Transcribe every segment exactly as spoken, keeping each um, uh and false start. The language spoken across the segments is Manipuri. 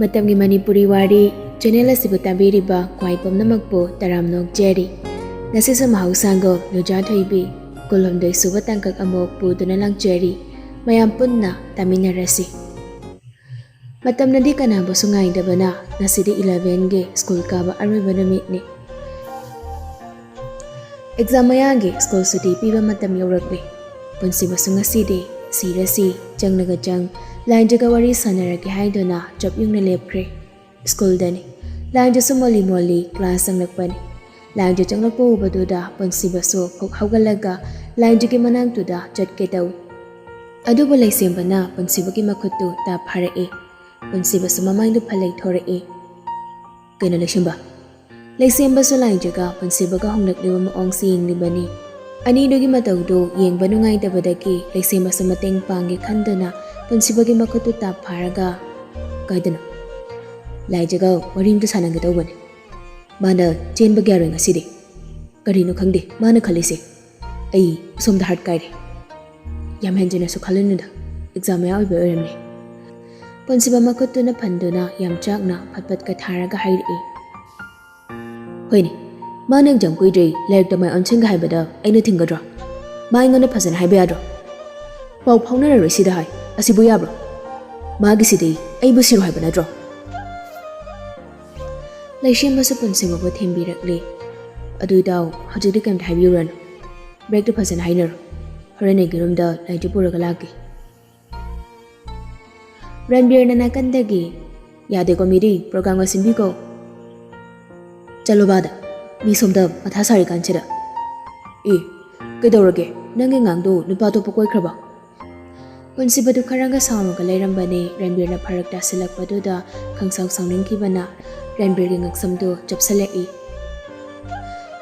ꯃꯇꯝꯒꯤ ꯃꯅꯤꯄꯨꯔꯤ ꯋꯥꯔꯤ ꯆꯦꯅꯦꯜ ꯑꯁꯤꯕꯨ ꯇꯥꯕꯤꯔꯤꯕ ꯈ꯭ꯋꯥꯏ ꯄꯨꯝꯅꯃꯛꯄꯨ ꯇꯔꯥꯝꯅ ꯑꯣꯛꯆꯔꯤ꯫ ꯉꯁꯤꯁꯨ ꯃꯍꯧꯁꯥꯒꯨꯝ ꯂꯨꯖꯥ ꯊꯣꯏꯕꯤ ꯀꯨꯟꯍꯨꯝꯗꯣꯏ ꯁꯨꯕ ꯇꯥꯡꯀꯛ ꯑꯃꯨꯛ ꯄꯨꯗꯨꯅ ꯂꯥꯛꯆꯔꯤ꯫ ꯃꯌꯥꯝ ꯄꯨꯟꯅ ꯇꯥꯃꯤꯟꯅꯔꯁꯤ꯫ ꯃꯇꯝꯅꯗꯤ ꯀꯅꯥꯕꯨꯁꯨ ꯉꯥꯏꯗꯕꯅ ꯉꯁꯤꯗꯤ elevenꯒꯤ ꯁ꯭ꯀꯨꯜ ꯀꯥꯕ ꯑꯔꯣꯏꯕ ꯅꯨꯃꯤꯠꯅꯤ꯫ ꯑꯦꯛꯖꯥꯝ ꯃꯌꯥꯒꯤ ꯁ꯭ꯀꯨꯜ ꯁꯨꯇꯤ ꯄꯤꯕ ꯃꯇꯝ ꯌꯧꯔꯛꯂꯦ꯫ ꯄꯨꯟꯁꯤꯕꯁꯨ ꯉꯁꯤꯗꯤ ꯁꯤꯔꯁꯤ, ꯆꯪꯂꯒ ꯆꯪ, ꯂꯥꯏꯟꯖꯒ ꯋꯥꯔꯤ ꯁꯥꯟꯅꯔꯒꯦ ꯍꯥꯏꯗꯨꯅ ꯆꯞ ꯌꯨꯡꯅ ꯂꯦꯞꯈ꯭ꯔꯦ꯫ ꯁ꯭ꯀꯨꯜꯗꯅꯤ꯫ ꯂꯥꯏꯟꯖꯁꯨ ꯃꯣꯜꯂꯤ ꯃꯣꯜꯂꯤ ꯀ꯭ꯂꯥꯁ ꯆꯪꯂꯛꯄꯅꯤ꯫ ꯂꯥꯏꯟꯖ ꯆꯪꯂꯛꯄ ꯎꯕꯗꯨꯗ ꯄꯨꯟꯁꯤꯕꯁꯨ ꯈꯣꯛ ꯍꯧꯒꯠꯂꯒ ꯂꯥꯏꯟꯖꯒꯤ ꯃꯅꯥꯛꯇꯨꯗ ꯆꯠꯀꯦ ꯇꯧꯏ꯫ ꯑꯗꯨꯕꯨ ꯂꯩꯁꯦꯝꯕꯅ ꯄꯨꯟꯁꯤꯕꯒꯤ ꯃꯈꯨꯠꯇꯨ ꯇꯥꯞ ꯐꯥꯔꯛꯏ꯫ ꯄꯨꯟꯁꯤꯕꯁꯨ ꯃꯃꯥꯏꯗꯨ ꯐꯜ ꯂꯩꯊꯣꯔꯛꯏ꯫ "ꯀꯩꯅꯣ ꯂꯩꯁꯦꯝꯕ?" ꯂꯩꯁꯦꯝꯕꯁꯨ ꯂꯥꯏꯟꯖꯒ ꯄꯨꯟꯁꯤꯕꯒ ꯍꯣꯡꯂꯛꯂꯤꯕ ꯃꯑꯣꯡꯁꯤ ꯌꯦꯡꯂꯤꯕꯅꯤ꯫ ꯑꯅꯤꯗꯨꯒꯤ ꯃꯇꯧꯗꯨ ꯌꯦꯡꯕ ꯅꯨꯡꯉꯥꯏꯇꯕꯗꯒꯤ ꯂꯩꯁꯦꯝꯕꯁꯨ ꯃꯇꯦꯡ ꯄꯥꯡꯒꯦ ꯈꯟꯗꯨꯅ ꯄꯨꯟꯁꯤꯕꯒꯤ ꯃꯈꯨꯠꯇꯨ ꯇꯥꯞ ꯐꯥꯔꯒ, "ꯀꯥꯏꯗꯅꯣ?" "ꯂꯥꯏꯟꯖꯒ ꯋꯥꯔꯤ ꯑꯝꯇ ꯁꯥꯟꯅꯒꯦ ꯇꯧꯕꯅꯤ꯫ ꯃꯥꯅ ꯆꯦꯟꯕꯒꯤ ꯌꯥꯔꯣꯏ ꯉꯁꯤꯗꯤ꯫ ꯀꯔꯤꯅꯣ ꯈꯪꯗꯦ ꯃꯥꯅ ꯈꯜꯂꯤꯁꯦ꯫ ꯑꯩ ꯁꯣꯝꯗ ꯍꯥꯔꯠ ꯀꯥꯏꯔꯦ꯫ ꯌꯥꯝ ꯍꯦꯟꯖꯤꯟꯅꯁꯨ ꯈꯜꯂꯨꯅꯨꯗ, ꯑꯦꯛꯖꯥꯝ ꯃꯌꯥ ꯑꯣꯏꯕ ꯑꯣꯏꯔꯝꯅꯤ꯫" ꯄꯨꯟꯁꯤꯕ ꯃꯈꯨꯠꯇꯨꯅ ꯐꯟꯗꯨꯅ ꯌꯥꯝ ꯆꯥꯛꯅ ꯐꯠ ꯐꯠꯀ ꯊꯥꯔꯒ ꯍꯥꯏꯔꯛꯏ꯫ "ꯍꯣꯏꯅꯦ, ꯃꯥꯅ ꯑꯦꯛꯖꯥꯝ ꯀꯨꯏꯗ꯭ꯔꯦ, ꯂꯥꯏꯔꯤꯛꯇ ꯃꯥꯏ ꯑꯣꯟꯁꯤꯟꯒꯦ ꯍꯥꯏꯕꯗ ꯑꯩꯅ ꯊꯤꯡꯒꯗ꯭ꯔꯣ? ꯃꯥ ꯑꯩꯉꯣꯟꯗ ꯐꯖꯅ ꯍꯥꯏꯕ ꯌꯥꯗ꯭ꯔꯣ? ꯄꯥꯎ ꯐꯥꯎꯅꯔꯔꯣꯏ ꯁꯤꯗ ꯍꯥꯏ꯫ ꯑꯁꯤꯕꯨ ꯌꯥꯕ꯭ꯔꯣ? ꯃꯥꯒꯤꯁꯤꯗꯤ ꯑꯩꯕꯨ ꯁꯤꯔꯣ ꯍꯥꯏꯕ ꯅꯠꯇ꯭ꯔꯣ?" ꯂꯩꯁꯦꯝꯕꯁꯨ ꯄꯨꯟꯁꯤꯕꯕꯨ ꯊꯦꯝꯕꯤꯔꯛꯂꯤ꯫ "ꯑꯗꯨ ꯏꯇꯥꯎ, ꯍꯧꯖꯤꯛꯇꯤ ꯀꯩꯝꯇ ꯍꯥꯏꯕꯤꯔꯨꯔꯅꯨ꯫ ꯕ꯭ꯔꯦꯛꯇ ꯐꯖꯅ ꯍꯥꯏꯅꯔꯣ꯫ ꯍꯣꯔꯦꯟ ꯑꯩꯒꯤ ꯔꯨꯝꯗ ꯂꯥꯏꯔꯤꯛꯇꯨ ꯄꯨꯔꯒ ꯂꯥꯛꯀꯦ꯫" ꯔꯟꯕꯤꯔꯅ ꯅꯥꯀꯟꯗꯒꯤ, "ꯌꯥꯗꯦꯀꯣ ꯃꯤꯗꯤ, ꯄ꯭ꯔꯣꯒ꯭ꯔꯥꯝꯒ ꯁꯤꯟꯕꯤꯀꯣ꯫ ꯆꯠꯂꯣ ꯕꯥꯗ, ꯃꯤ ꯁꯣꯝꯗ ꯃꯊꯥ ꯁꯥꯔꯤꯀꯥꯟꯁꯤꯗ꯫" "ꯑꯦ, ꯀꯩꯗꯧꯔꯒꯦ? ꯅꯪꯒꯤ ꯑꯉꯥꯡꯗꯣ ꯅꯨꯄꯥ ꯑꯇꯣꯞꯄ ꯀꯣꯏꯈ꯭ꯔꯕ?" ꯄꯨꯟꯁꯤꯕꯗꯨ ꯈꯔꯒ ꯁꯥꯎꯔꯒ ꯂꯩꯔꯝꯕꯅꯤ꯫ ꯔꯟꯕꯤꯔꯅ ꯐꯔꯛ ꯇꯥꯁꯤꯜꯂꯛꯄꯗꯨꯗ ꯈꯪꯁꯥꯎ ꯁꯥꯎꯅꯤꯡꯈꯤꯕꯅ ꯔꯟꯕꯤꯔꯒꯤ ꯉꯛꯁꯝꯗꯨ ꯆꯞꯁꯤꯜꯂꯛꯏ꯫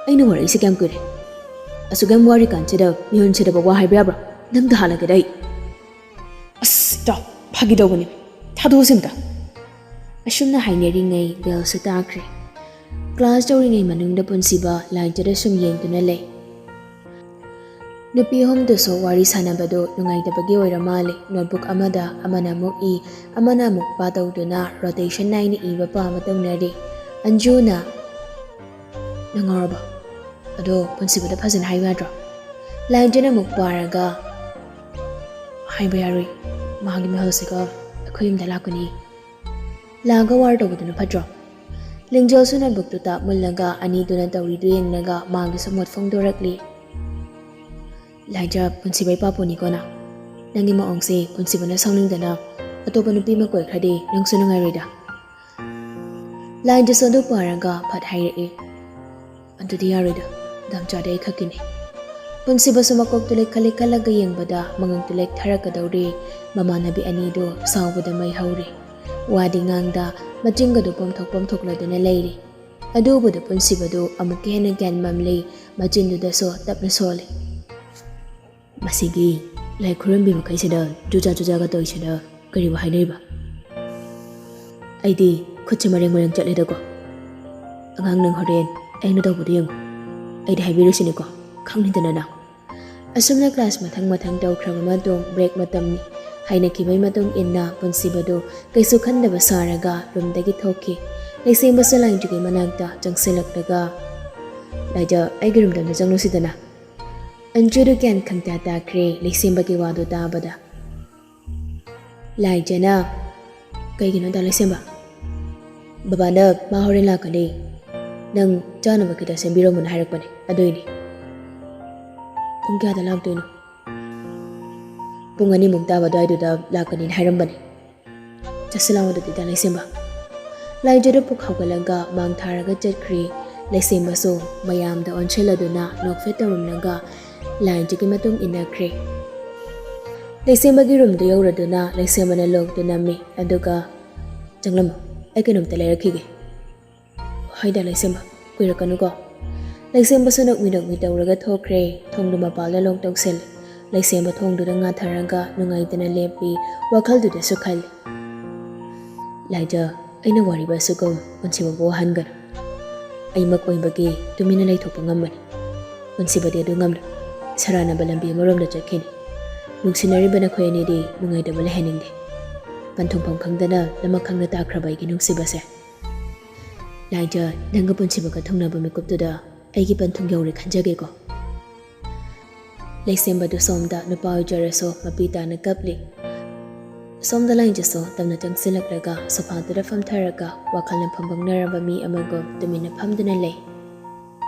"ꯑꯩꯅ ꯋꯥꯔꯛꯏꯁꯦ ꯀꯌꯥꯝ ꯀꯨꯏꯔꯦ? ꯑꯁꯨꯛ ꯌꯥꯝ ꯋꯥꯔꯤꯀꯥꯟꯁꯤꯗ ꯃꯤꯍꯨꯟ ꯁꯤꯗꯕ ꯋꯥ ꯍꯥꯏꯕ ꯌꯥꯕ꯭ꯔꯥ? ꯅꯪꯗ ꯍꯥꯜꯂꯒꯦꯗ ꯑꯩ꯫" "ꯑꯁ ꯏꯇꯥꯎ, ꯐꯥꯒꯤ ꯇꯧꯕꯅꯤ, ꯊꯥꯗꯣꯛꯑꯁꯤ ꯑꯝꯇ꯫" ꯑꯁꯨꯝꯅ ꯍꯥꯏꯅꯔꯤꯉꯩ ꯕꯦꯜꯁꯨ ꯇꯥꯈ꯭ꯔꯦ꯫ ꯀ꯭ꯂꯥꯁ ꯇꯧꯔꯤꯉꯩ ꯃꯅꯨꯡꯗ ꯄꯨꯟꯁꯤꯕ ꯂꯥꯏꯟꯖꯗ ꯁꯨꯝ ꯌꯦꯡꯗꯨꯅ ꯂꯩ꯫ ꯅꯨꯄꯤ ꯑꯍꯨꯝꯗꯨꯁꯨ ꯋꯥꯔꯤ ꯁꯥꯟꯅꯕꯗꯨ ꯅꯨꯡꯉꯥꯏꯇꯕꯒꯤ ꯑꯣꯏꯔ ꯃꯥꯜꯂꯦ꯫ Notebook ꯑꯃꯗ ꯑꯃꯅ ꯑꯃꯨꯛ ꯏ, ꯑꯃꯅ ꯑꯃꯨꯛ ꯄꯥ ꯇꯧꯗꯨꯅ rotation ꯅꯥꯏꯅ ꯏꯕ ꯄꯥ ꯑꯃ ꯇꯧꯅꯔꯤ꯫ ꯑꯟꯖꯨꯅ, "ꯅꯪ ꯉꯥꯎꯔꯕ? ꯑꯗꯣ ꯄꯨꯟꯁꯤꯕꯗ ꯐꯖꯅ ꯍꯥꯏꯌꯨ ꯌꯥꯗ꯭ꯔꯣ?" ꯂꯥꯏꯖꯅ ꯑꯃꯨꯛ ꯄꯥꯔꯒ, "ꯍꯥꯏꯕ ꯌꯥꯔꯣꯏ, ꯃꯥꯒꯤ ꯃꯤꯍꯨꯜꯁꯤꯒ ꯑꯩꯈꯣꯏ ꯌꯨꯝꯗ ꯂꯥꯛꯀꯅꯤ꯫ ꯂꯥꯛꯑꯒ ꯋꯥꯔ ꯇꯧꯕꯗꯨꯅ ꯐꯠꯇ꯭ꯔꯣ?" ꯂꯤꯡꯖꯦꯜꯁꯨ notebookꯇꯨ ꯇꯥꯞ ꯃꯨꯜꯂꯒ ꯑꯅꯤꯗꯨꯅ ꯇꯧꯔꯤꯗꯨ ꯌꯦꯡꯂꯒ ꯃꯥꯒꯤꯁꯨ ꯃꯣꯠ ꯐꯣꯡꯗꯣꯔꯛꯂꯤ꯫ "ꯂꯥꯏꯖ, ꯄꯨꯟꯁꯤꯕꯩ ꯄꯥꯄꯨꯅꯤꯀꯣ ꯅꯪ꯫ ꯅꯪꯒꯤ ꯃꯑꯣꯡꯁꯦ ꯄꯨꯟꯁꯤꯕꯅ ꯁꯥꯎꯅꯤꯡꯗꯅ ꯑꯇꯣꯞꯄ ꯅꯨꯄꯤ ꯑꯃ ꯀꯣꯏꯈ꯭ꯔꯗꯤ ꯅꯪꯁꯨ ꯅꯨꯡꯉꯥꯏꯔꯣꯏꯗ꯫" ꯂꯥꯏꯖꯁꯨ ꯑꯗꯨ ꯄꯥꯔꯒ ꯐꯠ ꯍꯥꯏꯔꯛꯏ, "ꯑꯗꯨꯗꯤ ꯌꯥꯔꯣꯏꯗ, ꯗꯥꯝꯆꯥꯗꯤ ꯑꯩ ꯈꯛꯀꯤꯅꯤ꯫" ꯄꯨꯟꯁꯤꯕꯁꯨ ꯃꯀꯣꯛꯇꯨ ꯂꯩꯈꯠ ꯂꯩꯈꯠꯂꯒ ꯌꯦꯡꯕꯗ ꯃꯉꯛꯇꯨ ꯂꯦꯛꯊꯔꯛꯀꯗꯧꯔꯦ꯫ ꯃꯃꯥꯟꯅꯕꯤ ꯑꯅꯤꯗꯨ ꯁꯥꯎꯕꯗ ꯃꯩ ꯍꯧꯔꯦ꯫ ꯋꯥꯗꯤ ꯉꯥꯡꯗ ꯃꯆꯤꯟꯒꯗꯨ ꯄꯣꯝꯊꯣꯛ ꯄꯣꯝꯊꯣꯛꯂꯗꯨꯅ ꯂꯩꯔꯤ꯫ ꯑꯗꯨ ꯎꯕꯗ ꯄꯨꯟꯁꯤꯕꯗꯨ ꯑꯃꯨꯛꯀ ꯍꯦꯟꯅ ꯒ꯭ꯌꯥꯟ ꯃꯝꯂꯤ, ꯃꯆꯤꯟꯗꯨꯗꯁꯨ ꯇꯞꯅ ꯁꯣꯜꯂꯤ꯫ "ꯃꯁꯤꯒꯤ ꯂꯥꯏ ꯈꯨꯔꯨꯝꯕꯤ ꯃꯈꯩꯁꯤꯗ ꯆꯨꯖꯥ ꯆꯨꯖꯥꯒ ꯇꯧꯔꯤꯁꯤꯗ ꯀꯔꯤꯕꯨ ꯍꯥꯏꯅꯔꯤꯕ? ꯑꯩꯗꯤ ꯈꯨꯠꯁꯦ ꯃꯔꯦꯡ ꯃꯔꯦꯡ ꯆꯠꯂꯦꯗꯀꯣ꯫ ꯑꯉꯥꯡ ꯅꯪ ꯍꯣꯔꯦꯟ ꯑꯩꯅ ꯇꯧꯕꯗꯨ ꯌꯦꯡꯉꯨ꯫ ꯑꯩꯗꯤ ꯍꯥꯏꯕꯤꯔꯤꯁꯤꯅꯤꯀꯣ, ꯈꯪꯅꯤꯗꯅ ꯅꯪ꯫" ꯑꯁꯨꯝꯅ class ꯃꯊꯪ ꯃꯊꯪ ꯇꯧꯈ꯭ꯔꯕ ꯃꯇꯨꯡ break ꯃꯇꯝꯅꯤ꯫ ꯍꯥꯏꯅꯈꯤꯕꯒꯤ ꯃꯇꯨꯡ ꯏꯟꯅ ꯄꯨꯟꯁꯤꯕꯗꯨ ꯀꯩꯁꯨ ꯈꯟꯗꯕ ꯁꯥꯔꯒ roomꯗꯒꯤ ꯊꯣꯛꯈꯤ꯫ ꯂꯩꯁꯦꯝꯕꯁꯨ ꯂꯥꯏꯖꯒꯤ ꯃꯅꯥꯛꯇ ꯆꯪꯁꯤꯜꯂꯛꯂꯒ, "ꯂꯥꯏꯖ, ꯑꯩꯒꯤ roomꯗ ꯑꯝꯇ ꯆꯪꯂꯨꯁꯤꯗꯅ꯫" ꯑꯟꯖꯨꯗꯨ ꯒ꯭ꯌꯥꯟ ꯈꯪꯇꯥ ꯇꯥꯈ꯭ꯔꯦ ꯂꯩꯁꯦꯝꯕꯒꯤ ꯋꯥꯗꯨ ꯇꯥꯕꯗ꯫ ꯂꯥꯏꯖꯅ, "ꯀꯩꯒꯤꯅꯣ ꯗꯥ ꯂꯩꯁꯦꯝꯕ?" "ꯕꯕꯥꯅ ꯃꯥ ꯍꯣꯔꯦꯟ ꯂꯥꯛꯀꯅꯤ, ꯅꯪ ꯆꯥꯅꯕ ꯈꯤꯇ ꯁꯦꯝꯕꯤꯔꯝꯃꯨꯅ ꯍꯥꯏꯔꯛꯄꯅꯦ, ꯑꯗꯨꯏꯅꯦ꯫" "ꯄꯨꯡ ꯀꯌꯥꯗ ꯂꯥꯛꯇꯣꯏꯅꯣ?" "ꯄꯨꯡ ꯑꯅꯤꯃꯨꯛ ꯇꯥꯕ ꯑꯗꯨꯋꯥꯏꯗꯨꯗ ꯂꯥꯛꯀꯅꯤꯅ ꯍꯥꯏꯔꯝꯕꯅꯦ꯫ ꯆꯠꯁꯤ ꯂꯥꯛꯑꯣ ꯑꯗꯨꯗꯤ ꯗꯥ ꯂꯩꯁꯦꯝꯕ꯫" ꯂꯥꯏꯖꯗꯨ ꯄꯨꯛ ꯍꯧꯒꯠꯂꯒ ꯃꯥꯡ ꯊꯥꯔꯒ ꯆꯠꯈ꯭ꯔꯦ꯫ ꯂꯩꯁꯦꯝꯕꯁꯨ ꯃꯌꯥꯝꯗ ꯑꯣꯟꯁꯤꯜꯂꯗꯨꯅ ꯅꯣꯛꯐꯦꯠ ꯇꯧꯔꯝꯂꯒ ꯂꯥꯏꯖꯒꯤ ꯃꯇꯨꯡ ꯏꯟꯅꯈ꯭ꯔꯦ꯫ ꯂꯩꯁꯦꯝꯕꯒꯤ roomꯗꯨ ꯌꯧꯔꯗꯨꯅ ꯂꯩꯁꯦꯝꯕꯅ lockꯇꯨ ꯅꯝꯃꯤ, ꯑꯗꯨꯒ, "ꯆꯪꯂꯝꯃꯨ, ꯑꯩ ꯀꯩꯅꯣꯝꯇ ꯂꯩꯔꯛꯈꯤꯒꯦ꯫" "ꯍꯣꯏꯗ ꯂꯩꯁꯦꯝꯕ, ꯀꯨꯏꯔꯛꯀꯅꯨꯀꯣ꯫" ꯂꯩꯁꯦꯝꯕꯁꯨ ꯅꯣꯛꯃꯤ ꯅꯣꯛꯃꯤ ꯇꯧꯔꯒ ꯊꯣꯛꯈ꯭ꯔꯦ꯫ ꯊꯣꯡꯗꯨ ꯃꯄꯥꯜꯗ lock ꯇꯧꯁꯜꯂꯤ꯫ ꯂꯩꯁꯦꯝꯕ ꯊꯣꯡꯗꯨꯗ ꯉꯥꯊꯔꯒ ꯅꯨꯡꯉꯥꯏꯇꯅ ꯂꯦꯞꯄꯤ꯫ ꯋꯥꯈꯜꯗꯨꯗꯁꯨ ꯈꯜꯂꯤ, "ꯂꯥꯏꯖ, ꯑꯩꯅ ꯋꯥꯔꯤꯕ ꯑꯁꯨꯛ ꯀꯧꯏ, ꯄꯨꯟꯁꯤꯕꯕꯨ ꯋꯥꯍꯟꯒꯅꯨ꯫ ꯑꯩꯃꯛ ꯑꯣꯏꯕꯒꯤ ꯇꯨꯃꯤꯟꯅ ꯂꯩꯊꯣꯛꯄ ꯉꯝꯕꯅꯤ꯫ ꯄꯨꯟꯁꯤꯕꯗꯤ ꯑꯗꯨ ꯉꯝꯂꯣꯏ꯫" ꯁꯔꯥꯟꯅꯕ ꯂꯝꯕꯤ ꯑꯃꯔꯣꯝꯗ ꯆꯠꯈꯤꯅꯤ꯫ ꯅꯨꯡꯁꯤꯅꯔꯤꯕ ꯅꯈꯣꯏ ꯑꯅꯤꯗꯤ ꯅꯨꯡꯉꯥꯏꯇꯕ ꯂꯩꯍꯟꯅꯤꯡꯗꯦ꯫ ꯄꯟꯊꯨꯡꯐꯝ ꯈꯪꯗꯅ ꯂꯃꯛ ꯈꯪꯅ ꯇꯥꯈ꯭ꯔꯕ ꯑꯩꯒꯤ ꯅꯨꯡꯁꯤꯕꯁꯦ꯫ ꯂꯥꯏꯖ, ꯅꯪꯒ ꯄꯨꯟꯁꯤꯕꯒ ꯊꯨꯡꯅꯕ ꯃꯤꯀꯨꯞꯇꯨꯗ ꯑꯩꯒꯤ ꯄꯟꯊꯨꯡ ꯌꯧꯔꯦ ꯈꯟꯖꯒꯦꯀꯣ꯫ ꯂꯩꯁꯦꯝꯕꯗꯨ ꯁꯣꯝꯗ ꯅꯨꯄꯥ ꯑꯣꯏꯖꯔꯁꯨ ꯃꯄꯤ ꯇꯥꯅ ꯀꯞꯂꯤ꯫ ꯁꯣꯝꯗ ꯂꯥꯏꯖꯁꯨ ꯇꯞꯅ ꯆꯪꯁꯤꯜꯂꯛꯂꯒ ꯁꯣꯐꯥꯗꯨꯗ ꯐꯝꯊꯔꯒ ꯋꯥꯈꯜꯅ ꯐꯝꯕꯪꯅꯔꯕ ꯃꯤ ꯑꯃꯒꯨꯝ ꯇꯨꯃꯤꯟꯅ ꯐꯝꯗꯨꯅ ꯂꯩ꯫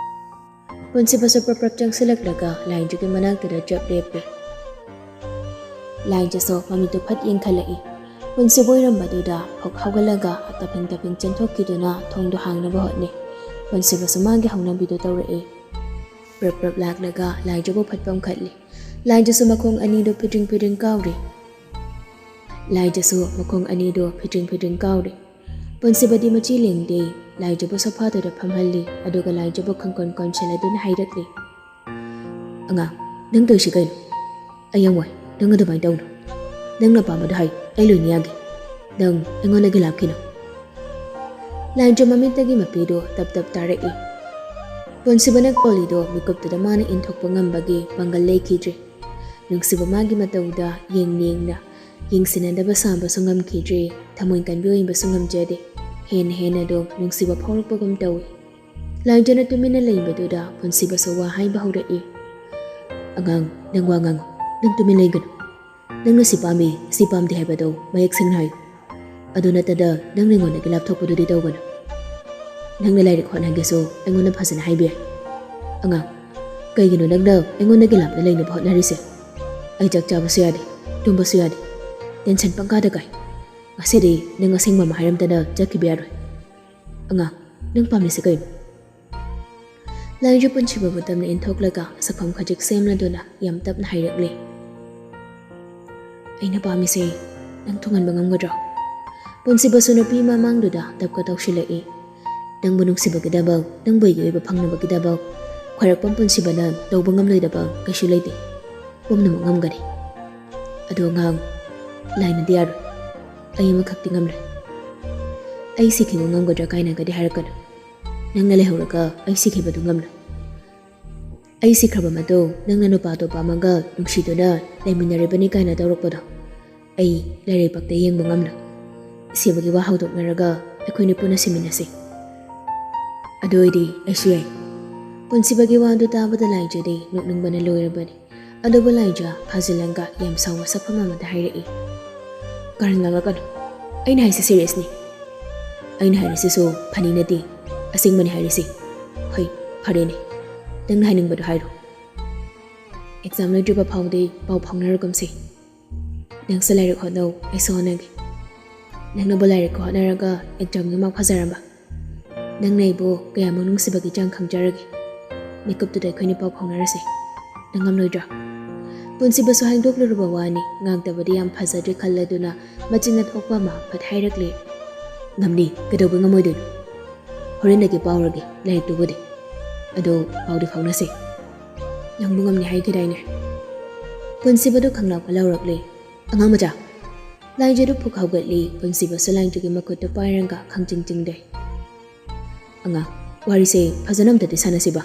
ꯄꯨꯟꯁꯤꯕꯁꯨ ꯄ꯭ꯔꯞ ꯄ꯭ꯔꯞ ꯆꯪꯁꯤꯜꯂꯛꯂꯒ ꯂꯥꯏꯖꯒꯤ ꯃꯅꯥꯛꯇꯨꯗ ꯆꯞ ꯂꯦꯞꯄꯤ꯫ ꯂꯥꯏꯖꯁꯨ ꯃꯃꯤꯠꯇꯨ ꯐꯠ ꯌꯦꯡꯈꯠꯂꯛꯏ꯫ ꯄꯨꯟꯁꯤꯕ ꯑꯣꯏꯔꯝꯕꯗꯨꯗ ꯐꯛ ꯍꯧꯒꯠꯂꯒ ꯇꯞꯐꯤꯡ ꯇꯞꯐꯤꯡ ꯆꯦꯟꯊꯣꯛꯈꯤꯗꯨꯅ ꯊꯣꯡꯗꯨ ꯍꯥꯡꯅꯕ ꯍꯣꯠꯅꯩ꯫ ꯄꯨꯟꯁꯤꯕꯁꯨ ꯃꯥꯒꯤ ꯍꯧꯅꯕꯤꯗꯨ ꯇꯧꯔꯛꯏ꯫ ꯄ꯭ꯔꯞ ꯄ꯭ꯔꯞ ꯂꯥꯛꯂꯒ ꯂꯥꯏꯖꯕꯨ ꯐꯠ ꯄꯝꯈꯠꯂꯤ꯫ ꯂꯥꯏꯖꯁꯨ ꯃꯈꯣꯡ ꯑꯅꯤꯗꯨ ꯐꯤꯗ꯭ꯔꯤꯡ ꯐꯤꯗ꯭ꯔꯤꯡ ꯀꯥꯎꯔꯤ꯫ ꯂꯥꯏꯖꯁꯨ ꯃꯈꯣꯡ ꯑꯅꯤꯗꯨ ꯐꯤꯗ꯭ꯔꯤꯡ ꯐꯤꯗ꯭ꯔꯤꯡ ꯀꯥꯎꯔꯤ꯫ ꯄꯨꯟꯁꯤꯕꯗꯤ ꯃꯆꯤ ꯂꯦꯡꯗꯦ꯫ ꯂꯥꯏꯖꯕꯨ ꯁꯣꯐꯥꯗꯨꯗ ꯐꯝꯍꯜꯂꯤ, ꯑꯗꯨꯒ ꯂꯥꯏꯖꯕꯨ ꯈꯪꯀꯣꯟ ꯀꯣꯟꯁꯤꯜꯂꯗꯨꯅ ꯍꯥꯏꯔꯛꯂꯤ, "ꯑꯉꯥꯡ, ꯅꯪ ꯇꯧꯔꯤꯁꯤ ꯀꯩꯅꯣ? ꯑꯩ ꯌꯥꯝ ꯋꯥꯏ, ꯅꯪ ꯑꯗꯨꯃꯥꯏꯅ ꯇꯧꯅꯨ꯫ ꯅꯪꯅ ꯑꯄꯥꯝꯕꯗꯣ ꯍꯥꯏꯌꯨ, ꯑꯩ ꯂꯣꯏꯅ ꯌꯥꯒꯦ꯫ ꯅꯪ ꯑꯩꯉꯣꯟꯗꯒꯤ ꯂꯥꯞꯈꯤꯅꯨ꯫" ꯂꯥꯏꯖ ꯃꯃꯤꯠꯇꯒꯤ ꯃꯄꯤꯗꯣ ꯇꯞ ꯇꯞ ꯇꯥꯔꯛꯏ꯫ ꯄꯨꯟꯁꯤꯕꯅ ꯀꯣꯂꯤꯗꯣ ꯃꯤꯀꯨꯞꯇꯨꯗ ꯃꯥꯅ ꯏꯟꯊꯣꯛꯄ ꯉꯝꯕꯒꯤ ꯄꯥꯡꯒꯜ ꯂꯩꯈꯤꯗ꯭ꯔꯦ꯫ ꯅꯨꯡꯁꯤꯕ ꯃꯥꯒꯤ ꯃꯇꯧꯗ ꯌꯦꯡ ꯌꯦꯡꯅ ꯌꯦꯡꯁꯤꯟꯅꯗꯕ ꯁꯥꯕꯁꯨ ꯉꯝꯈꯤꯗ꯭ꯔꯦ, ꯊꯃꯣꯏ ꯀꯟꯕꯤ ꯑꯣꯏꯕꯁꯨ ꯉꯝꯖꯗꯦ꯫ ꯍꯦꯟꯅ ꯍꯦꯟꯅ ꯑꯗꯨꯝ ꯅꯨꯡꯁꯤꯕ ꯐꯥꯎꯔꯛꯄꯒꯨꯝ ꯇꯧꯏ꯫ ꯂꯥꯏꯖꯅ ꯇꯨꯃꯤꯟꯅ ꯂꯩꯕꯗꯨꯗ ꯄꯨꯟꯁꯤꯕꯁꯨ ꯋꯥ ꯍꯥꯏꯕ ꯍꯧꯔꯛꯏ꯫ "ꯑꯉꯥꯡ, ꯅꯪ ꯋꯥ ꯉꯥꯡꯉꯨ, ꯅꯪ ꯇꯨꯃꯤꯟ ꯂꯩꯒꯅꯨ꯫ ꯅꯪꯅ ꯁꯤ ꯄꯥꯝꯃꯤ, ꯁꯤ ꯄꯥꯝꯗꯦ ꯍꯥꯏꯕꯗꯣ ꯃꯌꯦꯛ ꯁꯦꯡꯅ ꯍꯥꯏꯌꯨ꯫ ꯑꯗꯨ ꯅꯠꯇꯅ ꯅꯪꯅ ꯑꯩꯉꯣꯟꯗꯒꯤ ꯂꯥꯞꯊꯣꯛꯄꯗꯨꯗꯤ ꯇꯧꯒꯅꯨ꯫ ꯅꯪꯅ ꯂꯥꯏꯔꯤꯛ ꯍꯣꯠꯅꯒꯦꯁꯨ ꯑꯩꯉꯣꯟꯗ ꯐꯖꯅ ꯍꯥꯏꯕ ꯌꯥꯏ꯫ ꯑꯉꯥꯡ, ꯀꯩꯒꯤꯅꯣ ꯅꯪꯅ ꯑꯩꯉꯣꯟꯗꯒꯤ ꯂꯥꯞꯅ ꯂꯩꯅꯕ ꯍꯣꯠꯅꯔꯤꯁꯦ? ꯑꯩ ꯆꯥꯛ ꯆꯥꯕꯁꯨ ꯌꯥꯗꯦ, ꯇꯨꯝꯕꯁꯨ ꯌꯥꯗꯦ, ꯇꯦꯟꯁꯟ ꯄꯪꯀꯥꯗ ꯀꯥꯏ꯫ ꯉꯁꯤꯗꯤ ꯅꯪ ꯑꯁꯦꯡꯕ ꯑꯃ ꯍꯥꯏꯔꯝꯗꯅ ꯆꯠꯈꯤꯕ ꯌꯥꯔꯣꯏ꯫ ꯑꯉꯥꯡ, ꯅꯪ ꯄꯥꯝꯂꯤꯁꯦ ꯀꯩꯅꯣ?" ꯂꯥꯏꯖ ꯄꯨꯟꯁꯤꯕꯕꯨ ꯇꯞꯅ ꯏꯟꯊꯣꯛꯂꯒ ꯁꯛꯐꯝ ꯈꯖꯤꯛ ꯁꯦꯝꯂꯗꯨꯅ ꯌꯥꯝ ꯇꯞꯅ ꯍꯥꯏꯔꯛꯂꯤ, "ꯑꯩꯅ ꯄꯥꯝꯃꯤꯁꯦ ꯅꯪ ꯊꯨꯡꯍꯟꯕ ꯉꯝꯒꯗ꯭ꯔꯣ?" ꯄꯨꯟꯁꯤꯕꯁꯨ ꯅꯨꯄꯤ ꯃꯃꯥꯡꯗꯨꯗ ꯇꯞꯀ ꯇꯧꯁꯤꯜꯂꯛꯏ꯫ "ꯅꯪꯕꯨ ꯅꯨꯡꯁꯤꯕꯒꯤꯗꯃꯛ, ꯅꯪꯕꯨ ꯑꯩꯒꯤ ꯑꯣꯏꯕ ꯐꯪꯅꯕꯒꯤꯗꯃꯛ ꯈ꯭ꯋꯥꯏꯔꯥꯛꯄꯝ ꯄꯨꯟꯁꯤꯕꯅ ꯇꯧꯕ ꯉꯝꯂꯣꯏꯗꯕ ꯀꯩꯁꯨ ꯂꯩꯇꯦ꯫ ꯄꯨꯝꯅꯃꯛ ꯉꯝꯒꯅꯤ꯫ ꯑꯗꯣ ꯑꯉꯥꯡ, ꯂꯥꯏꯅꯗꯤ ꯌꯥꯔꯣꯏ꯫ ꯑꯩ ꯑꯃꯈꯛꯇꯤ ꯉꯝꯂꯣꯏ꯫ ꯑꯩ ꯁꯤꯈꯤꯕ ꯉꯝꯒꯗ꯭ꯔꯥ ꯀꯥꯏꯅꯒꯗꯤ ꯍꯥꯏꯔꯛꯀꯅꯨ꯫ ꯅꯪꯅ ꯂꯩꯍꯧꯔꯒ ꯑꯩ ꯁꯤꯈꯤꯕꯗꯨ ꯉꯝꯂꯣꯏ꯫ ꯑꯩ ꯁꯤꯈ꯭ꯔꯕ ꯃꯇꯨꯡ ꯅꯪꯅ ꯅꯨꯄꯥ ꯑꯇꯣꯞꯄ ꯑꯃꯒ ꯅꯨꯡꯁꯤꯗꯨꯅ ꯂꯩꯃꯤꯟꯅꯔꯤꯕꯅꯤ ꯀꯥꯏꯅ ꯇꯧꯔꯛꯄꯗꯣ ꯑꯩ ꯂꯩꯔꯩꯄꯛꯇ ꯌꯦꯡꯕ ꯉꯝꯂꯣꯏ꯫ ꯁꯤꯕꯒꯤ ꯋꯥ ꯍꯧꯗꯣꯛꯅꯔꯒ ꯑꯩꯈꯣꯏꯅꯤ ꯄꯨꯟꯅ ꯁꯤꯃꯤꯟꯅꯁꯤ꯫ ꯑꯗꯨ ꯑꯣꯏꯗꯤ ꯑꯩꯁꯨ ꯌꯥꯏ꯫ ꯄꯨꯟꯁꯤꯕꯒꯤ ꯋꯥꯗꯨ ꯇꯥꯕꯗ ꯂꯥꯏꯖꯗꯤ ꯅꯣꯛꯅꯤꯡꯕꯅ ꯂꯣꯏꯔꯕꯅꯤ꯫ ꯑꯗꯨꯕꯨ ꯂꯥꯏꯖ ꯐꯥꯖꯤꯜꯂꯒ ꯌꯥꯝ ꯁꯥꯎꯕ ꯁꯛꯐꯝ ꯑꯃꯗ ꯍꯥꯏꯔꯛꯏ꯫ ꯀꯥꯔꯟ ꯉꯥꯡꯂꯛꯀꯅꯨ꯫ ꯑꯩꯅ ꯍꯥꯏꯁꯦ ꯁꯤꯔꯤꯌꯁꯅꯤ꯫ ꯑꯩꯅ ꯍꯥꯏꯔꯤꯁꯤꯁꯨ ꯐꯅꯤ ꯅꯠꯇꯦ꯫ ꯑꯁꯦꯡꯕꯅꯤ ꯍꯥꯏꯔꯤꯁꯤ꯫ ꯍꯣꯏ, ꯐꯔꯦꯅꯦ꯫ ꯅꯪꯅ ꯍꯥꯏꯅꯤꯡꯕꯗꯣ ꯍꯥꯏꯔꯣ꯫ ꯑꯦꯛꯖꯥꯝ ꯂꯣꯏꯗ꯭ꯔꯤꯕ ꯐꯥꯎꯗꯤ ꯄꯥꯎ ꯐꯥꯎꯅꯔꯒꯨꯝꯁꯤ꯫ ꯅꯪꯁꯨ ꯂꯥꯏꯔꯤꯛ ꯍꯣꯠꯅꯧ, ꯑꯩꯁꯨ ꯍꯣꯠꯅꯒꯦ꯫ ꯅꯪꯅꯕꯨ ꯂꯥꯏꯔꯤꯛ ꯍꯣꯠꯅꯔꯒ ꯑꯦꯛꯖꯥꯝꯒꯤ ꯃꯥꯔꯛ ꯐꯖꯔꯝꯕ꯫ ꯅꯪꯅ ꯑꯩꯕꯨ ꯀꯌꯥꯃꯨꯛ ꯅꯨꯡꯁꯤꯕꯒꯤ ꯆꯥꯡ ꯈꯪꯖꯔꯒꯦ꯫ ꯃꯤꯀꯨꯞꯇꯨꯗ ꯑꯩꯈꯣꯏꯅꯤ ꯄꯥꯎ ꯐꯥꯎꯅꯔꯁꯤ꯫ ꯅꯪ ꯉꯝꯂꯣꯏꯗ꯭ꯔꯥ? ꯄꯨꯟꯁꯤꯕꯁꯨ ꯍꯥꯏꯗꯣꯛꯂꯨꯔꯕ ꯋꯥꯅꯤ, ꯉꯥꯡꯗꯕꯗꯤ ꯌꯥꯝ ꯐꯖꯗ꯭ꯔꯦ ꯈꯜꯂꯗꯨꯅ ꯃꯆꯤꯟꯅ ꯊꯣꯛꯄ ꯑꯃ ꯐꯠ ꯍꯥꯏꯔꯛꯂꯦ꯫ ꯉꯝꯅꯤ, ꯀꯩꯗꯧꯕꯩ ꯉꯝꯃꯣꯏꯗꯣꯏꯅꯣ? ꯍꯣꯔꯦꯟꯗꯒꯤ ꯄꯥꯎꯔꯒꯦ ꯂꯥꯏꯔꯤꯛꯇꯨꯕꯨꯗꯤ꯫ ꯑꯗꯣ ꯄꯥꯎꯗꯤ ꯐꯥꯎꯅꯁꯤ꯫ ꯅꯪꯕꯨ ꯉꯝꯅꯤ ꯍꯥꯏꯈꯤꯗꯥꯏꯅꯦ? ꯄꯨꯟꯁꯤꯕꯗꯨ ꯈꯪꯂꯥꯎ ꯈꯜꯂꯧꯔꯛꯂꯦ꯫ ꯑꯉꯥꯡ ꯃꯆꯥ! ꯂꯥꯏꯖꯗꯨ ꯐꯨꯛ ꯍꯧꯒꯠꯂꯤ꯫ ꯄꯨꯟꯁꯤꯕꯁꯨ ꯂꯥꯏꯖꯒꯤ ꯃꯈꯨꯠꯇꯨ ꯄꯥꯏꯔꯒ ꯈꯪꯆꯤꯡ ꯆꯤꯡꯗꯦ꯫ ꯑꯉꯥꯡ, ꯋꯥꯔꯤꯁꯦ ꯐꯖꯅ ꯑꯝꯇꯗꯤ ꯁꯥꯟꯅꯁꯤꯕ꯫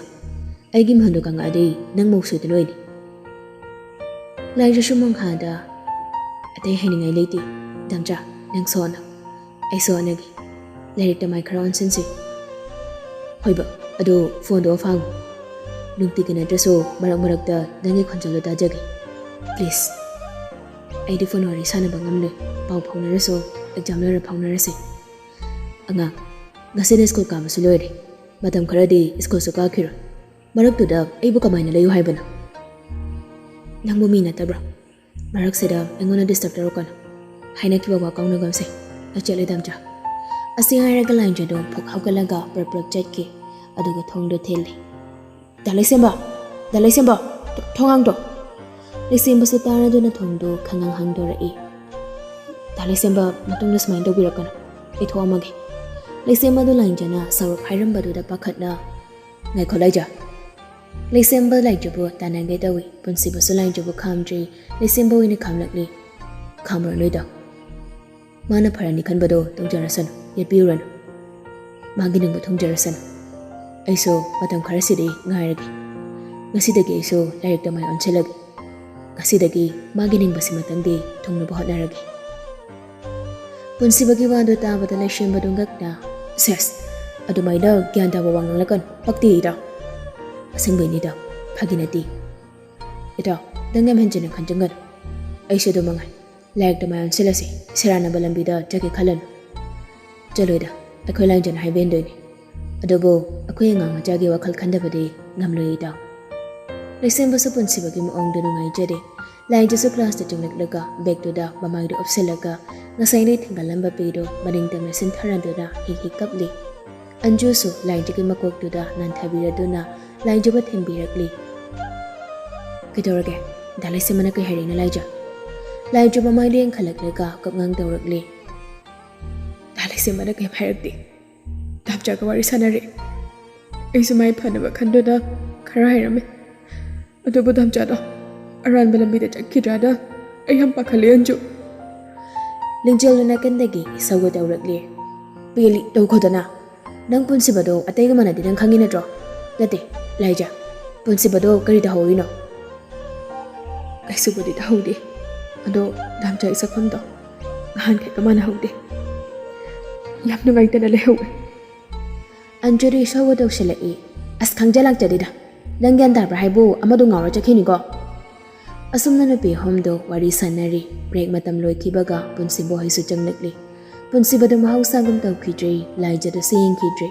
ꯑꯩꯒꯤ ꯃꯤꯍꯨꯟꯗꯨ ꯀꯪꯉꯛꯑꯗꯤ ꯅꯪ ꯃꯧ ꯁꯣꯏꯗꯅ ꯑꯣꯏꯅꯤ꯫ ꯂꯥꯏꯖꯁꯨ ꯃꯪꯍꯥꯗ ꯑꯇꯩ ꯍꯥꯏꯅꯤꯡꯉꯥꯏ ꯂꯩꯇꯦ꯫ ꯗꯝꯆꯥ, ꯅꯪꯁꯨ ꯍꯣꯠꯅꯧ꯫ ꯑꯩꯁꯨ ꯍꯣꯠꯅꯒꯦ꯫ ꯂꯥꯏꯔꯤꯛꯇ ꯃꯥꯏ ꯈꯔ ꯑꯣꯟꯁꯤꯟꯁꯤ꯫ ꯍꯣꯏꯕ, ꯑꯗꯣ ꯐꯣꯟꯗꯣ ꯑꯣꯐ ꯍꯥꯡꯉꯨ꯫ ꯅꯨꯡꯇꯤꯒꯤ ꯅꯠꯇ꯭ꯔꯁꯨ ꯃꯔꯛ ꯃꯔꯛꯇ ꯅꯪꯒꯤ ꯈꯣꯟꯖꯦꯜꯗꯣ ꯇꯥꯖꯒꯦ꯫ ꯄ꯭ꯂꯤꯖ꯫ ꯑꯩꯗꯤ ꯐꯣꯟ ꯋꯥꯔꯤ ꯁꯥꯟꯅꯕ ꯉꯝꯂꯣꯏ꯫ ꯄꯥꯎ ꯐꯥꯎꯅꯔꯁꯨ ꯑꯦꯛꯖꯥꯝ ꯂꯣꯏꯔ ꯐꯥꯎꯅꯔꯁꯤ꯫ ꯑꯉꯥꯡ, ꯉꯁꯤꯅ ꯁ꯭ꯀꯨꯜ ꯀꯥꯕꯁꯨ ꯂꯣꯏꯔꯦ꯫ ꯃꯇꯝ ꯈꯔꯗꯤ ꯁ꯭ꯀꯨꯜꯁꯨ ꯀꯥꯈꯤꯔꯣꯏ꯫ ꯃꯔꯛꯇꯨꯗ ꯑꯩꯕꯨ ꯀꯃꯥꯏꯅ ꯂꯩꯌꯨ ꯍꯥꯏꯕꯅꯣ? ꯅꯪꯕꯨ ꯃꯤ ꯅꯠꯇꯕ꯭ꯔꯣ? ꯃꯔꯛꯁꯤꯗ ꯑꯩꯉꯣꯟꯗ ꯗꯤꯁꯇꯔꯕ ꯇꯧꯔꯛꯀꯅꯨ꯫ ꯍꯥꯏꯅꯈꯤꯕ ꯋꯥ ꯀꯥꯎꯅꯒꯨꯝꯁꯦ꯫ ꯑꯩ ꯆꯠꯂꯦ ꯗꯝꯆꯥ꯫ ꯑꯁꯤ ꯍꯥꯏꯔꯒ ꯂꯥꯏꯟꯖꯗꯣ ꯐꯨꯛ ꯍꯧꯒꯠꯂꯒ ꯄ꯭ꯔꯞ ꯄ꯭ꯔꯞ ꯆꯠꯈꯤ꯫ ꯑꯗꯨꯒ ꯊꯣꯡꯗꯣ ꯊꯤꯜꯂꯤ꯫ ꯗꯥ ꯂꯩꯁꯦꯝꯕ! ꯗꯥ ꯂꯩꯁꯦꯝꯕ! ꯊꯣ-, ꯊꯣꯡ ꯍꯥꯡꯗꯣ! ꯂꯩꯁꯦꯝꯕꯁꯨ ꯇꯥꯔꯗꯨꯅ ꯊꯣꯡꯗꯣ ꯈꯪꯍꯥꯡ ꯍꯥꯡꯗꯣꯔꯛꯏ꯫ ꯗꯥ ꯂꯩꯁꯦꯝꯕ, ꯃꯇꯨꯡꯗ ꯁꯨꯃꯥꯏꯅ ꯇꯧꯕꯤꯔꯛꯀꯅꯨ꯫ ꯑꯩ ꯊꯣꯛꯑꯝꯃꯒꯦ꯫ ꯂꯩꯁꯦꯝꯕꯗꯨ ꯂꯥꯏꯟꯖꯅ ꯁꯥꯎꯔꯞ ꯍꯥꯏꯔꯝꯕꯗꯨꯗ ꯄꯥꯈꯠꯅ, ꯉꯥꯏꯈꯣ ꯂꯥꯏꯖ꯫ ꯂꯩꯁꯦꯝꯕ ꯂꯥꯏꯖꯕꯨ ꯇꯥꯟꯅꯒꯦ ꯇꯧꯏ꯫ ꯄꯨꯟꯁꯤꯕꯁꯨ ꯂꯥꯏꯖꯕꯨ ꯈꯥꯝꯗ꯭ꯔꯤ꯫ ꯂꯩꯁꯦꯝꯕ ꯑꯣꯏꯅ ꯈꯥꯝꯂꯛꯂꯤ꯫ ꯈꯥꯝꯃꯨꯔꯅꯨ ꯏꯇꯥꯎ꯫ ꯃꯥꯅ ꯐꯔꯅꯤ ꯈꯟꯕꯗꯣ ꯇꯧꯖꯔꯁꯅꯨ, ꯌꯦꯠꯄꯤꯔꯨꯔꯅꯨ꯫ ꯃꯥꯒꯤ ꯅꯤꯡꯕ ꯊꯨꯡꯖꯔꯁꯅꯨ꯫ ꯑꯩꯁꯨ ꯃꯇꯝ ꯈꯔꯁꯤꯗꯤ ꯉꯥꯏꯔꯒꯦ꯫ ꯉꯁꯤꯗꯒꯤ ꯑꯩꯁꯨ ꯂꯥꯏꯔꯤꯛꯇ ꯃꯥꯏ ꯑꯣꯟꯁꯤꯜꯂꯒꯦ꯫ ꯉꯁꯤꯗꯒꯤ ꯃꯥꯒꯤ ꯅꯤꯡꯕꯁꯤꯃꯇꯪꯗꯤ ꯊꯨꯡꯅꯕ ꯍꯣꯠꯅꯔꯒꯦ꯫ ꯄꯨꯟꯁꯤꯕꯒꯤ ꯋꯥꯗꯨ ꯇꯥꯕꯗ ꯂꯩꯁꯦꯝꯕꯗꯨ ꯉꯛꯅ, "ꯁꯦꯁ, ꯑꯗꯨꯃꯥꯏꯅ ꯒ꯭ꯌꯥꯟ ꯇꯥꯕ ꯋꯥ ꯉꯥꯡꯂꯛꯀꯅꯨ, ꯄꯛꯇꯦ ꯏꯇꯥꯎ꯫ ꯑꯁꯦꯡꯕꯩꯅꯤ ꯏꯇꯥꯎ, ꯐꯥꯒꯤ ꯅꯠꯇꯦ꯫ ꯏꯇꯥꯎ, ꯅꯪ ꯌꯥꯝ ꯍꯦꯟꯖꯤꯟꯅ ꯈꯟꯖꯤꯟꯒꯅꯨ꯫ ꯑꯩꯁꯨ ꯑꯗꯨ ꯃꯉꯥꯏ꯫ ꯂꯥꯏꯔꯤꯛꯇ ꯃꯥꯏ ꯑꯣꯟꯁꯤꯜꯂꯁꯤ, ꯁꯦꯔꯥꯟꯅꯕ ꯂꯝꯕꯤꯗ ꯆꯠꯀꯦ ꯈꯜꯂꯅꯨ꯫" "ꯆꯠꯂꯣꯏꯗ, ꯑꯩꯈꯣꯏ ꯂꯥꯏꯟꯖꯅ ꯍꯥꯏꯕ ꯏꯟꯗꯣꯏꯅꯤ꯫ ꯑꯗꯨꯕꯨ ꯑꯩꯈꯣꯏ ꯑꯉꯥꯡ ꯃꯆꯥꯒꯤ ꯋꯥꯈꯜ ꯈꯟꯗꯕꯗꯤ ꯉꯝꯂꯣꯏ ꯏꯇꯥꯎ꯫ ꯂꯩꯁꯦꯝꯕꯁꯨ ꯄꯨꯟꯁꯤꯕꯒꯤ ꯃꯑꯣꯡꯗꯨ ꯅꯨꯡꯉꯥꯏꯖꯗꯦ꯫ ꯂꯥꯏꯟꯖꯁꯨ ꯀ꯭ꯂꯥꯁꯇ ꯆꯪꯂꯛꯂꯒ ꯕꯦꯒꯇꯨꯗ ꯃꯃꯥꯏꯗꯨ ꯎꯞꯁꯤꯜꯂꯒ ꯉꯁꯥꯏꯗꯩ ꯊꯤꯡꯒꯠꯂꯝꯕ ꯄꯤꯗꯨ ꯃꯅꯤꯡ ꯇꯝꯅ ꯁꯤꯟꯊꯔꯗꯨꯅ ꯍꯤ ꯍꯤ ꯀꯞꯂꯤ꯫ ꯑꯟꯖꯨꯁꯨ ꯂꯥꯏꯟꯖꯒꯤ ꯃꯀꯣꯛꯇꯨꯗ ꯅꯥꯟꯊꯕꯤꯔꯗꯨꯅ ꯂꯥꯏꯟꯖꯕꯨ ꯊꯦꯝꯕꯤꯔꯛꯂꯤ꯫ "ꯀꯩꯗꯧꯔꯒꯦ? ꯗꯥ ꯂꯩꯁꯦꯝꯕꯅ ꯀꯩ ꯍꯥꯏꯔꯛꯏꯅꯣ ꯂꯥꯏꯖ?" ꯂꯥꯏꯖ ꯃꯃꯥꯏ ꯂꯦꯡꯈꯠꯂꯛꯂꯒ ꯀꯞꯉꯥꯡ ꯇꯧꯔꯛꯂꯤ꯫ "ꯗꯥ ꯂꯩꯁꯦꯝꯕꯅ ꯀꯩꯝ ꯍꯥꯏꯔꯛꯇꯦ꯫ ꯗꯥꯝꯆꯥꯒ ꯋꯥꯔꯤ ꯁꯥꯟꯅꯔꯦ꯫ ꯑꯩꯁꯨ ꯃꯥꯏ ꯐꯅꯕ ꯈꯟꯗꯨꯅ ꯈꯔ ꯍꯥꯏꯔꯝꯃꯦ꯫ ꯑꯗꯨꯕꯨ ꯗꯥꯝꯆꯥꯗꯣ ꯑꯔꯥꯟꯕ ꯂꯝꯕꯤꯗ ꯆꯠꯈꯤꯗ꯭ꯔꯥꯅ ꯑꯩ ꯌꯥꯝ ꯄꯥꯈꯠꯂꯦ ꯑꯟꯖꯨ꯫" ꯂꯤꯡꯖꯦꯜꯗꯨ ꯅꯥꯀꯟꯗꯒꯤ ꯏꯁꯧꯒ ꯇꯧꯔꯛꯂꯦ꯫ "ꯄꯦꯜꯂꯤ, ꯇꯧꯈꯣꯗꯅ꯫ ꯅꯪ ꯄꯨꯟꯁꯤꯕꯗꯣ ꯑꯇꯩꯒ ꯃꯥꯟꯅꯗꯦ, ꯅꯪ ꯈꯪꯉꯤ ꯅꯠꯇ꯭ꯔꯣ? ꯅꯠꯇꯦ, ꯂꯥꯏꯖ, ꯄꯨꯟꯁꯤꯕꯗꯣ ꯀꯔꯤ ꯇꯧꯍꯧꯔꯤꯅꯣ?" "ꯀꯩꯁꯨꯕꯨꯗꯤ ꯇꯧꯍꯧꯗꯦ꯫ ꯑꯗꯣ ꯗꯥꯝꯆꯥꯒꯤ ꯁꯛꯐꯝꯗꯣ ꯅꯍꯥꯟꯈꯩꯒ ꯃꯥꯟꯅꯍꯧꯗꯦ꯫ ꯌꯥꯝ ꯅꯨꯡꯉꯥꯏꯇꯅ ꯂꯩꯍꯧꯋꯦ꯫" ꯑꯟꯖꯨꯗꯤ ꯏꯁꯧꯒ ꯇꯧꯁꯤꯜꯂꯛꯏ꯫ "ꯑꯁ, ꯈꯪꯖ ꯂꯥꯛꯆꯗꯦꯗ꯫ ꯅꯪ ꯒ꯭ꯌꯥꯟ ꯇꯥꯕ꯭ꯔꯥ ꯍꯥꯏꯕꯨ ꯑꯃꯗꯣ ꯉꯥꯎꯔ ꯆꯠꯈꯤꯅꯤꯀꯣ꯫" ꯑꯁꯨꯝꯅ ꯅꯨꯄꯤ ꯑꯍꯨꯝꯗꯣ ꯋꯥꯔꯤ ꯁꯥꯟꯅꯔꯤ꯫ ꯕ꯭ꯔꯦꯛ ꯃꯇꯝ ꯂꯣꯏꯈꯤꯕꯒ ꯄꯨꯟꯁꯤꯕ ꯍꯣꯏꯁꯨ ꯆꯪꯂꯛꯂꯤ꯫ ꯄꯨꯟꯁꯤꯕꯗꯨ ꯃꯍꯧꯁꯥꯒꯨꯝ ꯇꯧꯈꯤꯗ꯭ꯔꯦ꯫ ꯂꯥꯏꯖꯗꯨꯁꯨ ꯌꯦꯡꯈꯤꯗ꯭ꯔꯦ꯫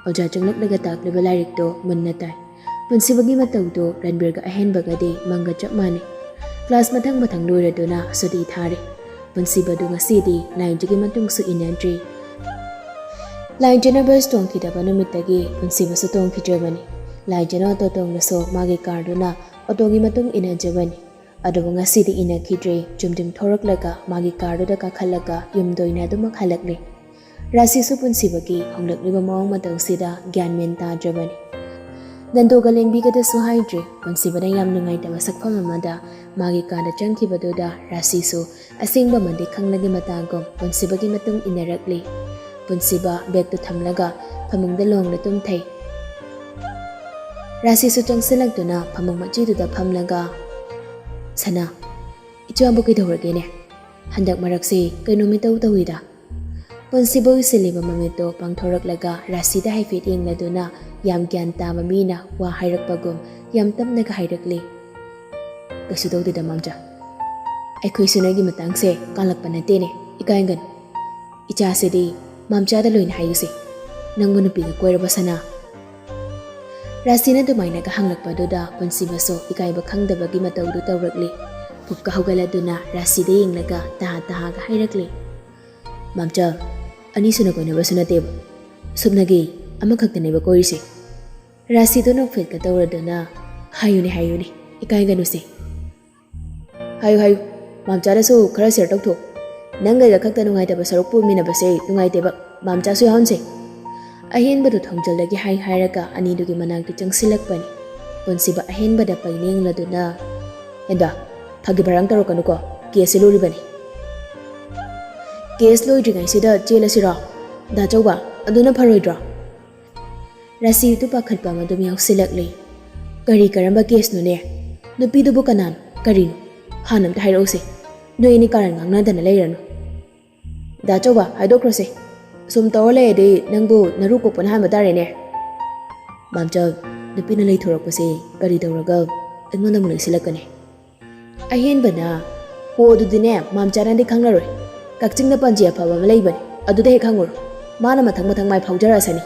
ꯑꯣꯖꯥ ꯆꯪꯂꯛꯂꯒ ꯇꯥꯛꯂꯤꯕ ꯂꯥꯏꯔꯤꯛꯇꯣ ꯃꯨꯟꯅ ꯇꯥꯏ꯫ ꯄꯨꯟꯁꯤꯕꯒꯤ ꯃꯇꯧꯗꯣ ꯔꯟꯕꯤꯔꯒ ꯑꯍꯦꯟꯕꯒꯗꯤ ꯃꯪꯒ ꯆꯞ ꯃꯥꯟꯅꯩ꯫ ꯀ꯭ꯂꯥꯁ ꯃꯊꯪ ꯃꯊꯪ ꯂꯣꯏꯔꯗꯨꯅ ꯁꯨꯇꯤ ꯊꯥꯔꯦ꯫ ꯄꯨꯟꯁꯤꯕꯗꯨ ꯉꯁꯤꯗꯤ ꯂꯥꯏꯟꯖꯒꯤ ꯃꯇꯨꯡꯁꯨ ꯏꯟꯅꯗ꯭ꯔꯤ꯫ ꯂꯥꯏꯟꯖꯅ ꯕꯁ ꯇꯣꯡꯈꯤꯗꯕ ꯅꯨꯃꯤꯠꯇꯒꯤ ꯄꯨꯟꯁꯤꯕꯁꯨ ꯇꯣꯡꯈꯤꯗ꯭ꯔꯕꯅꯤ꯫ ꯂꯥꯏꯟꯖꯅ ꯑꯣꯇꯣ ꯇꯣꯡꯂꯁꯨ ꯃꯥꯒꯤ ꯀꯥꯔꯗꯨꯅ ꯑꯣꯇꯣꯒꯤ ꯃꯇꯨꯡ ꯏꯟꯅꯖꯕꯅꯤ꯫ ꯑꯗꯨꯕꯨ ꯉꯁꯤꯗꯤ ꯏꯟꯅꯈꯤꯗ꯭ꯔꯦ꯫ ꯆꯨꯝꯗ꯭ꯔꯤꯡ ꯊꯣꯔꯛꯂꯒ ꯃꯥꯒꯤ ꯀꯥꯔꯗꯨꯗ ꯀꯥꯈꯠꯂꯒ ꯌꯨꯝꯗ ꯑꯣꯏꯅ ꯑꯗꯨꯃꯛ ꯍꯜꯂꯛꯂꯦ꯫ ꯔꯥꯁꯤꯁꯨ ꯄꯨꯟꯁꯤꯕꯒꯤ ꯍꯣꯡꯂꯛꯂꯤꯕ ꯃꯑꯣꯡ ꯃꯇꯧꯁꯤꯗ ꯒ꯭ꯌꯥꯟ ꯃꯦꯟ ꯇꯥꯗ꯭ꯔꯕꯅꯤ꯫ ꯅꯟꯗꯣꯒ ꯂꯦꯡꯕꯤꯒꯗꯁꯨ ꯍꯥꯏꯗ꯭ꯔꯦ꯫ ꯄꯨꯟꯁꯤꯕꯅ ꯌꯥꯝ ꯅꯨꯡꯉꯥꯏꯇꯕ ꯁꯛꯐꯝ ꯑꯃꯗ ꯃꯥꯒꯤ ꯀꯥꯗ ꯆꯪꯈꯤꯕꯗꯨꯗ ꯔꯥꯁꯤꯁꯨ ꯑꯁꯦꯡꯕ ꯑꯃꯗꯤ ꯈꯪꯂꯒꯤ ꯃꯇꯥꯒꯨꯝ ꯄꯨꯟꯁꯤꯕꯒꯤ ꯃꯇꯨꯡ ꯏꯟꯅꯔꯛꯂꯤ꯫ ꯄꯨꯟꯁꯤꯕ ꯕꯦꯒꯇꯨ ꯊꯝꯂꯒ ꯐꯃꯨꯡꯗ ꯂꯣꯡꯅ ꯇꯨꯝꯊꯩ꯫ ꯔꯥꯁꯤꯁꯨ ꯆꯪꯁꯤꯜꯂꯛꯇꯨꯅ ꯐꯃꯨꯡ ꯃꯆꯤꯗꯨꯗ ꯐꯝꯂꯒ, "ꯁꯅꯥ, ꯏꯆꯥꯕꯨ ꯀꯩꯗꯧꯔꯒꯦꯅꯦ? ꯍꯟꯗꯛ ꯃꯔꯛꯁꯤ ꯀꯩꯅꯣꯝ ꯏꯇꯧ ꯇꯧꯏꯗ꯫" ꯄꯨꯟꯁꯤꯕ ꯎꯏꯁꯤꯜꯂꯤꯕ ꯃꯃꯤꯠꯇꯣ ꯄꯥꯡꯊꯣꯔꯛꯂꯒ ꯔꯥꯁꯤꯗ ꯍꯥꯏꯐꯦꯠ ꯌꯦꯡꯂꯗꯨꯅ ꯌꯥꯝ ꯒ꯭ꯌꯥꯟ ꯇꯥꯕ ꯃꯤꯅ ꯋꯥ ꯍꯥꯏꯔꯛꯄꯒꯨꯝ ꯌꯥꯝ ꯇꯞꯅꯒ ꯍꯥꯏꯔꯛꯂꯤ, "ꯀꯩꯁꯨ ꯇꯧꯗꯦꯗ ꯃꯥꯝꯆꯥ꯫ ꯑꯩꯈꯣꯏꯁꯨ ꯅꯣꯏꯒꯤ ꯃꯇꯥꯡꯁꯦ ꯀꯥꯜꯂꯛꯄ ꯅꯠꯇꯦꯅꯦ, ꯏꯀꯥꯏꯒꯅꯨ꯫ ꯏꯆꯥꯁꯤꯗꯤ ꯃꯥꯝꯆꯥꯗ ꯂꯣꯏꯅ ꯍꯥꯏꯌꯨꯁꯦ꯫ ꯅꯪꯕꯨ ꯅꯨꯄꯤꯒ ꯀꯣꯏꯔꯕ ꯁꯅꯥ?" ꯔꯥꯁꯤꯅ ꯑꯗꯨꯃꯥꯏꯅꯒ ꯍꯪꯂꯛꯄꯗꯨꯗ ꯄꯨꯟꯁꯤꯕꯁꯨ ꯏꯀꯥꯏꯕ ꯈꯪꯗꯕꯒꯤ ꯃꯇꯧꯗꯨ ꯇꯧꯔꯛꯂꯤ꯫ ꯐꯨꯞꯀ ꯍꯧꯒꯠꯂꯗꯨꯅ ꯔꯥꯁꯤꯗ ꯌꯦꯡꯂꯒ ꯇꯍꯥ ꯇꯍꯥꯒ ꯍꯥꯏꯔꯛꯂꯤ, "ꯃꯥꯝꯆꯥ, ꯑꯅꯤꯁꯨꯅ ꯀꯣꯏꯅꯕꯁꯨ ꯅꯠꯇꯦꯕ꯫ ꯁꯨꯞꯅꯒꯤ ꯑꯃꯈꯛꯇꯅꯦꯕ ꯀꯣꯏꯔꯤꯁꯦ꯫" ꯔꯥꯁꯤꯗꯣ ꯅꯣꯛꯐꯦꯠꯀ ꯇꯧꯔꯗꯨꯅ, "ꯍꯥꯏꯌꯨꯅꯦ, ꯍꯥꯏꯌꯨꯅꯦ, ꯏꯀꯥꯏꯒꯅꯨꯁꯦ꯫ ꯍꯥꯏꯌꯨ, ꯍꯥꯏꯌꯨ, ꯃꯥꯝꯆꯥꯗꯁꯨ ꯈꯔ ꯁꯤꯌꯔ ꯇꯧꯊꯣꯛ꯫ ꯅꯪꯒ ꯑꯩꯒ ꯈꯛꯇ ꯅꯨꯡꯉꯥꯏꯇꯕ ꯁꯔꯨꯛ ꯄꯨꯃꯤꯟꯅꯕꯁꯦ ꯅꯨꯡꯉꯥꯏꯇꯦꯕ, ꯃꯥꯝꯆꯥꯁꯨ ꯌꯥꯎꯍꯟꯁꯦ꯫" ꯑꯍꯦꯟꯕꯗꯨ ꯊꯣꯡꯖꯜꯗꯒꯤ ꯍꯥꯏ ꯍꯥꯏꯔꯒ ꯑꯅꯤꯗꯨꯒꯤ ꯃꯅꯥꯛꯇ ꯆꯪꯁꯤꯜꯂꯛꯄꯅꯤ꯫ ꯄꯨꯟꯁꯤꯕ ꯑꯍꯦꯟꯕꯗ ꯄꯩꯅꯦꯡꯂꯗꯨꯅ, "ꯍꯦꯟꯗ, ꯐꯥꯒꯤ ꯐꯔꯥꯡ ꯇꯧꯔꯛꯀꯅꯨꯀꯣ, ꯀꯦꯁꯁꯦ ꯂꯣꯏꯔꯤꯕꯅꯤ꯫" "ꯀꯦꯁ ꯂꯣꯏꯗ꯭ꯔꯤꯉꯩꯁꯤꯗ ꯆꯦꯜꯂꯁꯤꯔꯣ? ꯗꯥ ꯆꯧꯕ, ꯑꯗꯨꯅ ꯐꯔꯣꯏꯗ꯭ꯔꯣ?" ꯔꯥꯁꯤꯗꯨ ꯄꯥꯈꯠꯄ ꯑꯃ ꯑꯗꯨꯝ ꯌꯥꯎꯁꯤꯜꯂꯛꯂꯤ꯫ "ꯀꯔꯤ ꯀꯔꯝꯕ ꯀꯦꯁꯅꯣꯅꯦ? ꯅꯨꯄꯤꯗꯨꯕꯨ ꯀꯅꯥꯅꯣ? ꯀꯔꯤꯅꯣ? ꯍꯥꯟꯅ ꯑꯝꯇ ꯍꯥꯏꯔꯛꯎꯁꯦ꯫ ꯅꯣꯏ ꯑꯅꯤ ꯀꯥꯔꯟ ꯉꯥꯡꯅꯗꯅ ꯂꯩꯔꯅꯨ꯫" "ꯗꯥ ꯆꯧꯕ, ꯍꯥꯏꯗꯣꯛꯈ꯭ꯔꯣꯁꯦ꯫ ꯁꯨꯝ ꯇꯧꯔ ꯂꯩꯔꯗꯤ ꯅꯪꯕꯨ ꯅꯔꯨ ꯀꯣꯛꯄꯅ ꯍꯥꯟꯕ ꯇꯥꯔꯦꯅꯦ꯫" "ꯃꯥꯝꯆꯥ, ꯅꯨꯄꯤꯅ ꯂꯩꯊꯣꯔꯛꯄꯁꯦ ꯀꯔꯤ ꯇꯧꯔꯒ ꯑꯩꯉꯣꯟꯗ ꯑꯃꯨꯛ ꯂꯩꯁꯤꯜꯂꯛꯀꯅꯤ?" ꯑꯍꯦꯟꯕꯅ, "ꯍꯣ, ꯑꯗꯨꯗꯤꯅꯦ, ꯃꯥꯝꯆꯥꯅꯗꯤ ꯈꯪꯂꯔꯣꯏ꯫ ꯀꯛꯆꯤꯡꯗ ꯄꯥꯟꯖꯤ ꯑꯐꯕ ꯑꯃ ꯂꯩꯕꯅꯦ, ꯑꯗꯨꯗ ꯍꯦꯛ ꯍꯪꯉꯨꯔꯣ꯫ ꯃꯥꯅ ꯃꯊꯪ ꯃꯊꯪ ꯃꯥꯏ ꯐꯥꯎꯖꯔꯛꯑꯁꯅꯤ꯫"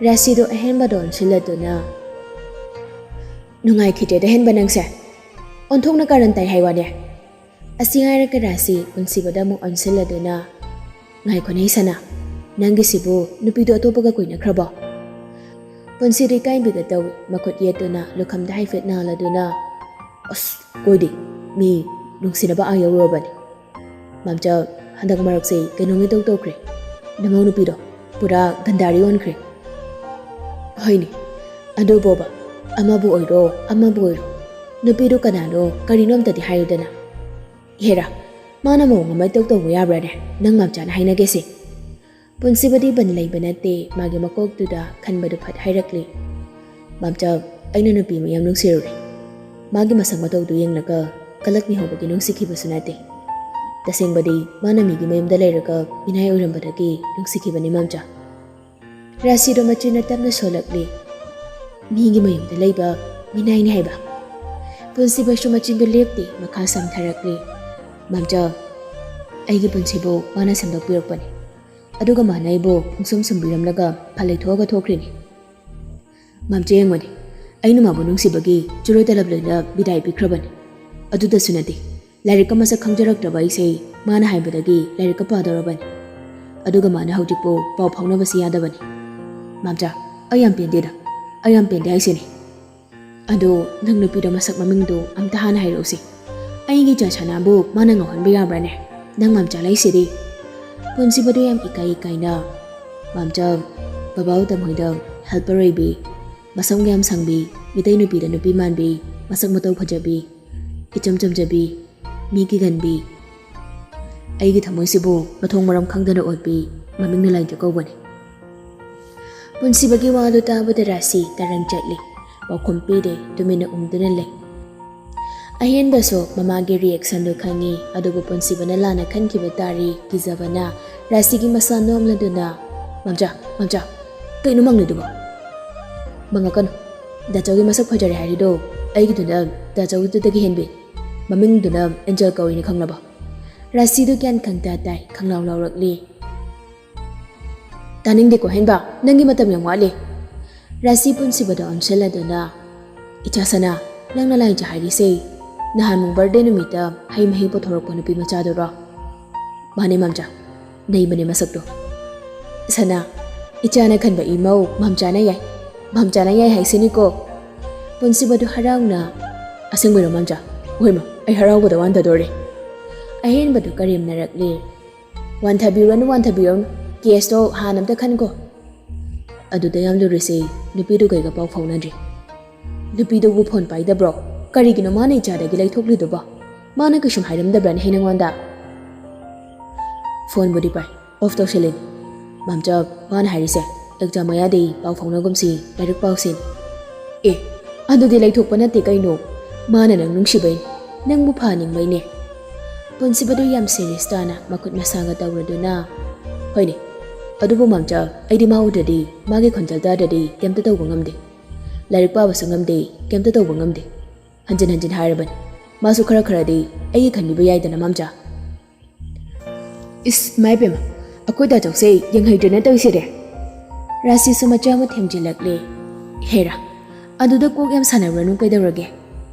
ꯔꯥꯁꯤꯗꯣ ꯑꯍꯦꯟꯕꯗ ꯑꯣꯟꯁꯤꯜꯂꯗꯨꯅ, "ꯅꯨꯡꯉꯥꯏꯈꯤꯗ꯭ꯔꯦꯗ ꯍꯦꯟꯕ ꯅꯪꯁꯦ꯫ ꯑꯣꯟꯊꯣꯛꯅ ꯀꯥꯔꯟ ꯇꯥꯏ ꯍꯥꯏ ꯋꯥꯅꯦ꯫" ꯑꯁꯤ ꯍꯥꯏꯔꯒ ꯔꯥꯁꯤ ꯄꯨꯟꯁꯤꯕꯗ ꯑꯃꯨꯛ ꯑꯣꯟꯁꯤꯜꯂꯗꯨꯅ, "ꯉꯥꯏꯈꯣꯅꯦ ꯁꯅꯥ, ꯅꯪꯒꯤꯁꯤꯕꯨ ꯅꯨꯄꯤꯗꯣ ꯑꯇꯣꯞꯄꯒ ꯀꯣꯏꯅꯈ꯭ꯔꯕꯣ?" ꯄꯨꯟꯁꯤꯗꯣ ꯏꯀꯥꯏꯕꯤꯒ ꯇꯧꯏ, ꯃꯈꯨꯠ ꯌꯦꯠꯇꯨꯅ ꯂꯨꯈꯝꯗ ꯍꯥꯏꯐꯦꯠ ꯅꯥꯜꯂꯗꯨꯅ, "ꯑꯁ, ꯀꯣꯏꯗꯦ, ꯃꯤ ꯅꯨꯡꯁꯤꯅꯕ ꯑꯥ ꯌꯧꯔꯨꯔꯕꯅꯤ꯫ ꯃꯥꯝꯆꯥ, ꯍꯟꯗꯛ ꯃꯔꯛꯁꯦ ꯀꯩꯅꯣꯝ ꯏꯇꯧ ꯇꯧꯈ꯭ꯔꯦ꯫ ꯅꯃꯧ ꯅꯨꯄꯤꯗꯣ ꯄꯨꯔꯥ ꯒꯟꯗꯥꯔꯤ ꯑꯣꯟꯈ꯭ꯔꯦ꯫" "ꯍꯣꯏꯅꯦ, ꯑꯗꯨꯕꯣꯕ, ꯑꯃꯕꯨ ꯑꯣꯏꯔꯣ, ꯑꯃꯕꯨ ꯑꯣꯏꯔꯣ, ꯅꯨꯄꯤꯗꯣ ꯀꯅꯥꯅꯣ, ꯀꯔꯤꯅꯣ ꯑꯝꯇꯗꯤ ꯍꯥꯏꯌꯨꯗꯅ꯫" "ꯍꯦꯔꯥ, ꯃꯥꯅ ꯃꯑꯣꯡ ꯑꯃ ꯏꯇꯧ ꯇꯧꯕ ꯌꯥꯕ꯭ꯔꯥꯅꯦ? ꯅꯪ ꯃꯥꯝꯆꯥꯅ ꯍꯥꯏꯅꯒꯦꯁꯦ꯫" ꯄꯨꯟꯁꯤꯕꯗꯤ ꯕꯟ ꯂꯩꯕ ꯅꯠꯇꯦ, ꯃꯥꯒꯤ ꯃꯀꯣꯛꯇꯨꯗ ꯈꯟꯕꯗꯨ ꯐꯠ ꯍꯥꯏꯔꯛꯂꯤ꯫ "ꯃꯥꯝꯆꯥ, ꯑꯩꯅ ꯅꯨꯄꯤ ꯑꯃ ꯌꯥꯝ ꯅꯨꯡꯁꯤꯔꯨꯔꯦ꯫ ꯃꯥꯒꯤ ꯃꯁꯛ ꯃꯇꯧꯗꯨ ꯌꯦꯡꯂꯒ ꯀꯂꯛ ꯃꯤꯍꯧꯕꯒꯤ ꯅꯨꯡꯁꯤꯈꯤꯕꯁꯨ ꯅꯠꯇꯦ꯫ ꯇꯁꯦꯡꯕꯗꯤ ꯃꯥꯅ ꯃꯤꯒꯤ ꯃꯌꯨꯝꯗ ꯂꯩꯔꯒ ꯃꯤꯅꯥꯏ ꯑꯣꯏꯔꯝꯕꯗꯒꯤ ꯅꯨꯡꯁꯤꯈꯤꯕꯅꯤ, ꯃꯥꯝꯆꯥ꯫" ꯔꯥꯁꯤꯗꯣ ꯃꯆꯤꯟꯅ ꯇꯞꯅ ꯁꯣꯜꯂꯛꯂꯤ꯫ "ꯃꯤꯒꯤ ꯃꯌꯨꯝꯗ ꯂꯩꯕ ꯃꯤꯅꯥꯏꯅꯤ ꯍꯥꯏꯕ?" ꯄꯨꯟꯁꯤꯕꯁꯨ ꯃꯆꯤꯟꯗꯨ ꯂꯦꯞꯇꯦ, ꯃꯈꯥ ꯁꯝꯊꯔꯛꯂꯤ꯫ "ꯃꯥꯝꯆꯥ, ꯑꯩꯒꯤ ꯄꯨꯟꯁꯤꯕꯨ ꯃꯥꯅ ꯁꯦꯝꯗꯣꯛꯄꯤꯔꯛꯄꯅꯤ꯫ ꯑꯗꯨꯒ ꯃꯥꯅ ꯑꯩꯕꯨ ꯄꯨꯡꯁꯨꯝ ꯁꯨꯝꯕꯤꯔꯝꯂꯒ ꯐꯠ ꯂꯩꯊꯣꯛꯑꯒ ꯊꯣꯛꯈ꯭ꯔꯤꯅꯤ꯫ ꯃꯥꯝꯆꯥ ꯌꯦꯡꯉꯨꯅꯦ, ꯑꯩꯅ ꯃꯥꯕꯨ ꯅꯨꯡꯁꯤꯕꯒꯤ ꯆꯨꯔꯣꯏ ꯇꯂꯕ ꯂꯣꯏꯅ ꯕꯤꯗꯥꯏ ꯄꯤꯈ꯭ꯔꯕꯅꯤ꯫ ꯑꯗꯨꯗꯁꯨ ꯅꯠꯇꯦ, ꯂꯥꯏꯔꯤꯛꯀ ꯃꯁꯛ ꯈꯪꯖꯔꯛꯇ꯭ꯔꯕ ꯑꯩꯁꯦ ꯃꯥꯅ ꯍꯥꯏꯕꯗꯒꯤ ꯂꯥꯏꯔꯤꯛꯀ ꯄꯥꯗꯧꯔꯕꯅꯤ꯫ ꯑꯗꯨꯒ ꯃꯥꯅ ꯍꯧꯖꯤꯛꯄꯨ ꯄꯥꯎ ꯐꯥꯎꯅꯕꯁꯤ ꯌꯥꯗꯕꯅꯤ꯫ ꯃꯥꯝꯆꯥ, ꯑꯩ ꯌꯥꯝ ꯄꯦꯟꯗꯦꯗ, ꯑꯩ ꯌꯥꯝ ꯄꯦꯟꯗꯦ ꯍꯥꯏꯁꯤꯅꯤ꯫ ꯑꯗꯣ ꯅꯪ ꯅꯨꯄꯤꯗꯣ ꯃꯁꯛ ꯃꯃꯤꯡꯗꯣ ꯑꯝꯇ ꯍꯥꯟꯅ ꯍꯥꯏꯔꯛꯎꯁꯦ꯫ ꯑꯩꯒꯤ ꯏꯆꯥ ꯁꯅꯥꯕꯨ ꯃꯥꯅ ꯉꯥꯎꯍꯟꯕ ꯌꯥꯕ꯭ꯔꯥꯅꯦ? ꯅꯪ ꯃꯥꯝꯆꯥ ꯂꯩꯁꯤꯗꯤ꯫" ꯄꯨꯟꯁꯤꯕꯗꯨ ꯌꯥꯝ ꯏꯀꯥꯏ ꯏꯀꯥꯏꯅ, "ꯃꯥꯝꯆꯥ, ꯕꯕꯥ ꯎꯇꯝ ꯍꯣꯏꯗ helper ꯑꯣꯏꯕꯤ, ꯃꯁꯝ ꯌꯥꯝ ꯁꯪꯕꯤ, ꯃꯤꯇꯩ ꯅꯨꯄꯤꯗ ꯅꯨꯄꯤ ꯃꯥꯟꯕꯤ, ꯃꯁꯛ ꯃꯇꯧ ꯐꯖꯕꯤ, ꯏꯆꯝ ꯆꯝꯖꯕꯤ, ꯃꯤ ꯀꯤꯒꯟꯕꯤ, ꯑꯩꯒꯤ ꯊꯃꯣꯏꯁꯤꯕꯨ ꯃꯊꯣꯡ ꯃꯔꯝ ꯈꯪꯗꯅ ꯑꯣꯠꯄꯤ, ꯃꯃꯤꯡꯅ ꯂꯥꯏꯗ ꯀꯧꯕꯅꯤ꯫" ꯄꯨꯟꯁꯤꯕꯒꯤ ꯋꯥꯗꯨ ꯇꯥꯕꯗ ꯔꯥꯁꯤ ꯇꯔꯪ ꯆꯠꯂꯤ꯫ ꯄꯥꯎꯈꯨꯝ ꯄꯤꯗꯦ, ꯇꯨꯃꯤꯟꯅ ꯎꯝꯗꯨꯅ ꯂꯩ꯫ ꯑꯍꯦꯟꯕꯁꯨ ꯃꯃꯥꯒꯤ reactionꯗꯨ ꯈꯪꯉꯤ, ꯑꯗꯨꯕꯨ ꯄꯨꯟꯁꯤꯕꯅ ꯂꯥꯟꯅ ꯈꯟꯈꯤꯕ ꯇꯥꯔꯤ꯫ ꯀꯤꯖꯕꯅ ꯔꯥꯁꯤꯒꯤ ꯃꯁꯥ ꯅꯣꯝꯂꯗꯨꯅ, "ꯃꯥꯝꯆꯥ, ꯃꯥꯝꯆꯥ, ꯀꯩꯅꯣ ꯃꯪꯂꯤꯗꯨꯕꯣ?" "ꯃꯪꯉꯛꯀꯅꯨ꯫ ꯗꯥꯆꯧꯒꯤ ꯃꯁꯛ ꯐꯖꯔꯦ ꯍꯥꯏꯔꯤꯗꯣ ꯑꯩꯒꯤꯗꯨꯅ ꯗꯥꯆꯧꯒꯤꯗꯨꯗꯒꯤ ꯍꯦꯟꯕꯤ꯫ ꯃꯃꯤꯡꯗꯨꯅ ꯑꯦꯟꯖꯦꯜ ꯀꯧꯏꯅ ꯈꯪꯂꯕ?" ꯔꯥꯁꯤꯗꯨ ꯒ꯭ꯌꯥꯟ ꯈꯪꯇꯥ ꯇꯥꯏ, ꯈꯪꯂꯥꯎ ꯂꯥꯎꯔꯛꯂꯤ꯫ "ꯇꯥꯅꯤꯡꯗꯦꯀꯣ ꯍꯦꯟꯕ, ꯅꯪꯒꯤ ꯃꯇꯝ ꯌꯥꯝ ꯋꯥꯠꯂꯤ꯫" ꯔꯥꯁꯤ ꯄꯨꯟꯁꯤꯕꯗ ꯑꯣꯟꯁꯤꯜꯂꯗꯨꯅ, "ꯏꯆꯥ ꯁꯅꯥ, ꯅꯪꯅ ꯂꯥꯏꯖ ꯍꯥꯏꯔꯤꯁꯦ ꯅꯍꯥꯟꯃꯨꯛ birthday ꯅꯨꯃꯤꯠꯇ ꯍꯩ ꯃꯍꯤ ꯄꯨꯊꯣꯔꯛꯄ ꯅꯨꯄꯤ ꯃꯆꯥꯗꯨꯔꯣ?" "ꯃꯥꯅꯦ ꯃꯥꯝꯆꯥ, ꯅꯩꯕꯅꯦ ꯃꯁꯛꯇꯣ꯫" "ꯁꯅꯥ, ꯏꯆꯥꯅ ꯈꯟꯕ ꯏꯃꯧ ꯃꯥꯝꯆꯥꯅ ꯌꯥꯏ, ꯃꯥꯝꯆꯥꯅ ꯌꯥꯏ ꯍꯥꯏꯁꯤꯅꯤꯀꯣ꯫" ꯄꯨꯟꯁꯤꯕꯗꯨ ꯍꯔꯥꯎꯅ, "ꯑꯁꯦꯡꯕꯩꯔꯣ ꯃꯥꯝꯆꯥ? ꯍꯣꯏꯃ, ꯑꯩ ꯍꯔꯥꯎꯕꯗ ꯋꯥꯟꯊꯗꯣꯔꯦ꯫" ꯑꯍꯦꯟꯕꯗꯨ ꯀꯔꯦꯝꯅꯔꯛꯂꯦ꯫ "ꯋꯥꯟꯊꯕꯤꯔꯨꯔꯅꯨ, ꯋꯥꯟꯊꯕꯤꯔꯨꯔꯅꯨ, caseꯇꯣ ꯍꯥꯟꯅ ꯑꯝꯇ ꯈꯟꯈꯣ꯫" ꯑꯗꯨꯗ ꯌꯥꯝ ꯂꯨꯔꯤꯁꯦ, ꯅꯨꯄꯤꯗꯨ ꯀꯩꯒ ꯄꯥꯎ ꯐꯥꯎꯅꯗ꯭ꯔꯤ꯫ "ꯅꯨꯄꯤꯗꯨꯕꯨ phone ꯄꯥꯏꯗꯕ꯭ꯔꯣ? ꯀꯔꯤꯒꯤꯅꯣ ꯃꯥꯅ ꯏꯆꯥꯗꯒꯤ ꯂꯩꯊꯣꯛꯂꯤꯗꯨꯕꯣ? ꯃꯥꯅ ꯀꯩꯁꯨꯝ ꯍꯥꯏꯔꯝꯗꯕ꯭ꯔꯅꯦ ꯍꯦ ꯅꯉꯣꯟꯗ?" "Phoneꯕꯨꯗꯤ ꯄꯥꯏ, off ꯇꯧꯁꯤꯜꯂꯤꯅꯤ꯫" "ꯃꯥꯝꯆꯥ, ꯃꯥꯅ ꯍꯥꯏꯔꯤꯁꯦ exam ꯃꯌꯥꯗꯤ ꯄꯥꯎ ꯐꯥꯎꯅꯒꯨꯝꯁꯤ, ꯂꯥꯏꯔꯤꯛ ꯄꯥꯎꯁꯤ꯫" ꯑꯦ, ꯑꯗꯨꯗꯤ ꯂꯩꯊꯣꯛꯄ ꯅꯠꯇꯦ ꯀꯩꯅꯣ, ꯃꯥꯅ ꯅꯪ ꯅꯨꯡꯁꯤꯕꯩꯅꯦ, ꯅꯪꯕꯨ ꯐꯍꯟꯅꯤꯡꯕꯩꯅꯦ꯫ ꯄꯨꯟꯁꯤꯕꯗꯨ ꯌꯥꯝ ꯁꯦꯔꯤꯌꯁ ꯇꯥꯅ ꯃꯈꯨꯠ ꯃꯁꯥꯒ ꯇꯧꯔꯗꯨꯅ, "ꯍꯣꯏꯅꯦ, ꯑꯗꯨꯕꯨ ꯃꯥꯝꯆꯥ, ꯑꯩꯗꯤ ꯃꯥ ꯎꯗ꯭ꯔꯗꯤ, ꯃꯥꯒꯤ ꯈꯣꯟꯖꯦꯜ ꯇꯥꯗ꯭ꯔꯗꯤ ꯀꯩꯝꯇ ꯇꯧꯕ ꯉꯝꯗꯦ꯫ ꯂꯥꯏꯔꯤꯛ ꯄꯥꯕꯁꯨ ꯉꯝꯗꯦ, ꯀꯩꯝꯇ ꯇꯧꯕ ꯉꯝꯗꯦ꯫ ꯍꯟꯖꯤꯟ ꯍꯟꯖꯤꯟ ꯍꯥꯏꯔꯕꯅꯤ, ꯃꯥꯁꯨ ꯈꯔ ꯈꯔꯗꯤ ꯑꯩꯒꯤ ꯈꯟꯕꯤꯕ ꯌꯥꯏꯗꯅ ꯃꯥꯝꯆꯥ?" "ꯏꯁ, ꯏꯃꯥ ꯏꯕꯦꯝꯃ, ꯑꯩꯈꯣꯏ ꯗꯥꯆꯧꯁꯦ ꯌꯦꯡꯍꯩꯗ꯭ꯔꯦꯅ ꯇꯧꯔꯤꯁꯤꯗꯤ꯫" ꯔꯥꯁꯤꯁꯨ ꯃꯆꯥ ꯑꯃ ꯊꯦꯝꯖꯤꯜꯂꯛꯂꯦ꯫ "ꯍꯦꯔꯥ, ꯑꯗꯨꯗ ꯀꯣꯛ ꯌꯥꯝ ꯁꯥꯟꯅꯔꯨꯔꯅꯨ ꯀꯩꯗꯧꯔꯒꯦ?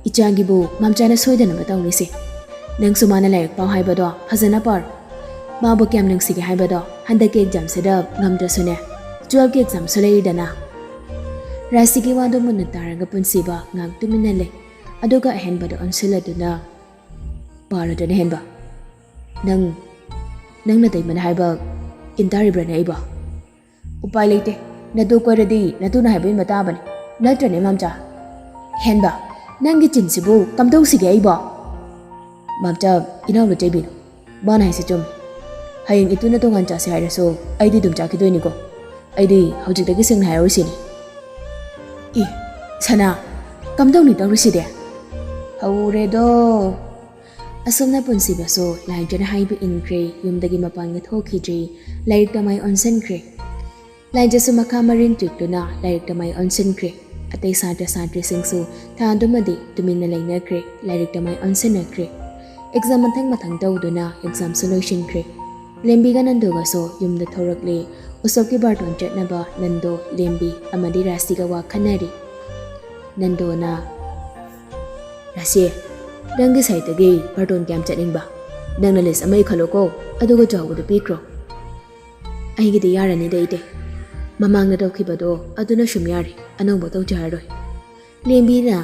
ꯏꯆꯥꯒꯤꯕꯨ ꯃꯥꯝꯆꯥꯅ ꯁꯣꯏꯗꯅꯕ ꯇꯧꯅꯤꯁꯦ꯫ ꯅꯪꯁꯨ ꯃꯥꯅ ꯂꯥꯏꯔꯤꯛ ꯄꯥꯎ ꯍꯥꯏꯕꯗꯣ ꯐꯖꯅ ꯄꯥꯔꯣ꯫ ꯃꯥꯕꯨ ꯀꯌꯥꯝ ꯅꯨꯡꯁꯤꯒꯦ ꯍꯥꯏꯕꯗꯣ ꯍꯟꯗꯛꯀꯤ ꯑꯦꯛꯖꯥꯝꯁꯤꯗ ꯉꯝꯗ꯭ꯔꯁꯨꯅꯦ, ꯇꯨꯋꯦꯜꯐꯀꯤ ꯑꯦꯛꯖꯥꯝꯁꯨ ꯂꯩꯔꯤꯗꯅ꯫" ꯔꯥꯁꯤꯒꯤ ꯋꯥꯗꯣ ꯃꯨꯟꯅ ꯇꯥꯔꯒ ꯄꯨꯟꯁꯤꯕ ꯉꯥꯏꯍꯥꯛ ꯇꯨꯃꯤꯟꯅ ꯂꯩ꯫ ꯑꯗꯨꯒ ꯑꯍꯦꯟꯕꯗꯣ ꯑꯣꯟꯁꯤꯜꯂꯗꯨꯅ, "ꯄꯥꯔꯗꯅ ꯍꯦꯟꯕ꯫ ꯅꯪ, ꯅꯪ ꯅꯇꯩꯃꯅ ꯍꯥꯏꯕ ꯏꯟ ꯇꯥꯔꯤꯕ꯭ꯔꯅꯦ ꯑꯩꯕꯣ?" "ꯎꯄꯥꯏ ꯂꯩꯇꯦ꯫ ꯅꯇꯨ ꯀꯣꯏꯔꯗꯤ ꯅꯇꯨꯅ ꯍꯥꯏꯕ ꯏꯟꯕ ꯇꯥꯕꯅꯤ꯫ ꯅꯠꯇ꯭ꯔꯅꯦ, ꯃꯥꯝꯆꯥ?" "ꯍꯦꯟꯕ, ꯅꯪꯒꯤ ꯆꯤꯟꯁꯤꯕꯨ ꯀꯝꯗꯧꯁꯤꯒꯦ ꯑꯩꯕꯣ?" "ꯃꯥꯝꯆꯥ, ꯏꯅꯥꯎ ꯂꯨꯆꯩꯕꯤꯅꯨ꯫ ꯃꯥꯅ ꯍꯥꯏꯁꯤ ꯆꯨꯝꯃꯤ꯫ ꯍꯌꯦꯡ ꯏꯇꯨꯅ ꯇꯣꯉꯥꯟ ꯆꯥꯁꯤ ꯍꯥꯏꯔꯁꯨ ꯑꯩꯗꯤ ꯑꯗꯨꯝ ꯆꯥꯈꯤꯗꯣꯏꯅꯤꯀꯣ꯫ ꯑꯩꯗꯤ ꯍꯧꯖꯤꯛꯇꯒꯤ ꯁꯦꯡꯅ ꯍꯥꯏꯍꯧꯔꯤꯁꯤꯅꯤ꯫" "ꯏ, ꯁꯅꯥ, ꯀꯝꯗꯧꯅꯤ ꯇꯧꯔꯤꯁꯤꯗꯤ?" ꯍꯧꯔꯦꯗꯣ꯫ ꯑꯁꯨꯝꯅ ꯄꯨꯟꯁꯤꯕꯁꯨ ꯂꯥꯏꯖꯅ ꯍꯥꯏꯕ ꯏꯟꯈ꯭ꯔꯦ, ꯌꯨꯝꯗꯒꯤ ꯃꯄꯥꯟꯒ ꯊꯣꯛꯈꯤꯗ꯭ꯔꯦ, ꯂꯥꯏꯔꯤꯛ ꯇꯝꯃꯥꯏ ꯑꯣꯟꯁꯤꯟꯈ꯭ꯔꯦ꯫ ꯂꯥꯏꯖꯁꯨ ꯃꯈꯥ ꯃꯔꯤꯟ ꯇꯦꯛꯇꯨꯅ ꯂꯥꯏꯔꯤꯛ ꯇꯝꯃꯥꯏ ꯑꯣꯟꯁꯤꯟꯈ꯭ꯔꯦ꯫ ꯑꯇꯩ ꯁꯥꯇ꯭ꯔ ꯁꯥꯇ꯭ꯔꯤꯁꯤꯡꯁꯨ ꯊꯥ ꯑꯗꯨꯃꯗꯤ ꯇꯨꯃꯤꯟꯅ ꯂꯩꯅꯈ꯭ꯔꯦ, ꯂꯥꯏꯔꯤꯛ ꯇꯝꯃꯥꯏ ꯑꯣꯟꯁꯤꯟꯅꯈ꯭ꯔꯦ꯫ ꯑꯦꯛꯖꯥꯝ ꯃꯊꯪ ꯃꯊꯪ ꯇꯧꯗꯨꯅ ꯑꯦꯛꯖꯥꯝꯁꯨ ꯂꯣꯏꯁꯤꯟꯈ꯭ꯔꯦ꯫ ꯂꯦꯝꯕꯤꯒ ꯅꯟꯗꯨꯒꯁꯨ ꯌꯨꯝꯗ ꯊꯣꯔꯛꯂꯦ꯫ ꯎꯁꯣꯞꯀꯤ ꯕꯥꯔꯇꯣꯟ ꯆꯠꯅꯕ ꯅꯟꯗꯣ, ꯂꯦꯝꯕꯤ ꯑꯃꯗꯤ ꯔꯥꯁꯤꯒ ꯋꯥ ꯈꯟꯅꯔꯤ꯫ ꯅꯟꯗꯣꯅ, "ꯔꯥꯁꯤ, ꯅꯪꯒꯤ ꯁꯥꯏꯠꯇꯒꯤ ꯕꯥꯔꯇꯣꯟ ꯀꯌꯥꯝ ꯆꯠꯅꯤꯡꯕ? ꯅꯪꯅ ꯂꯤꯁ ꯑꯃ ꯏꯈꯠꯂꯣꯀꯣ, ꯑꯗꯨꯒ ꯆꯥꯎꯕꯗꯨ ꯄꯤꯈ꯭ꯔꯣ꯫" "ꯑꯩꯒꯤꯗꯤ ꯌꯥꯔꯅꯤꯗ ꯏꯇꯦ꯫ ꯃꯃꯥꯡꯗ ꯇꯧꯈꯤꯕꯗꯣ ꯑꯗꯨꯅ ꯁꯨꯝ ꯌꯥꯔꯦ, ꯑꯅꯧꯕ ꯇꯧꯖꯔꯔꯣꯏ꯫" ꯂꯦꯝꯕꯤꯅ,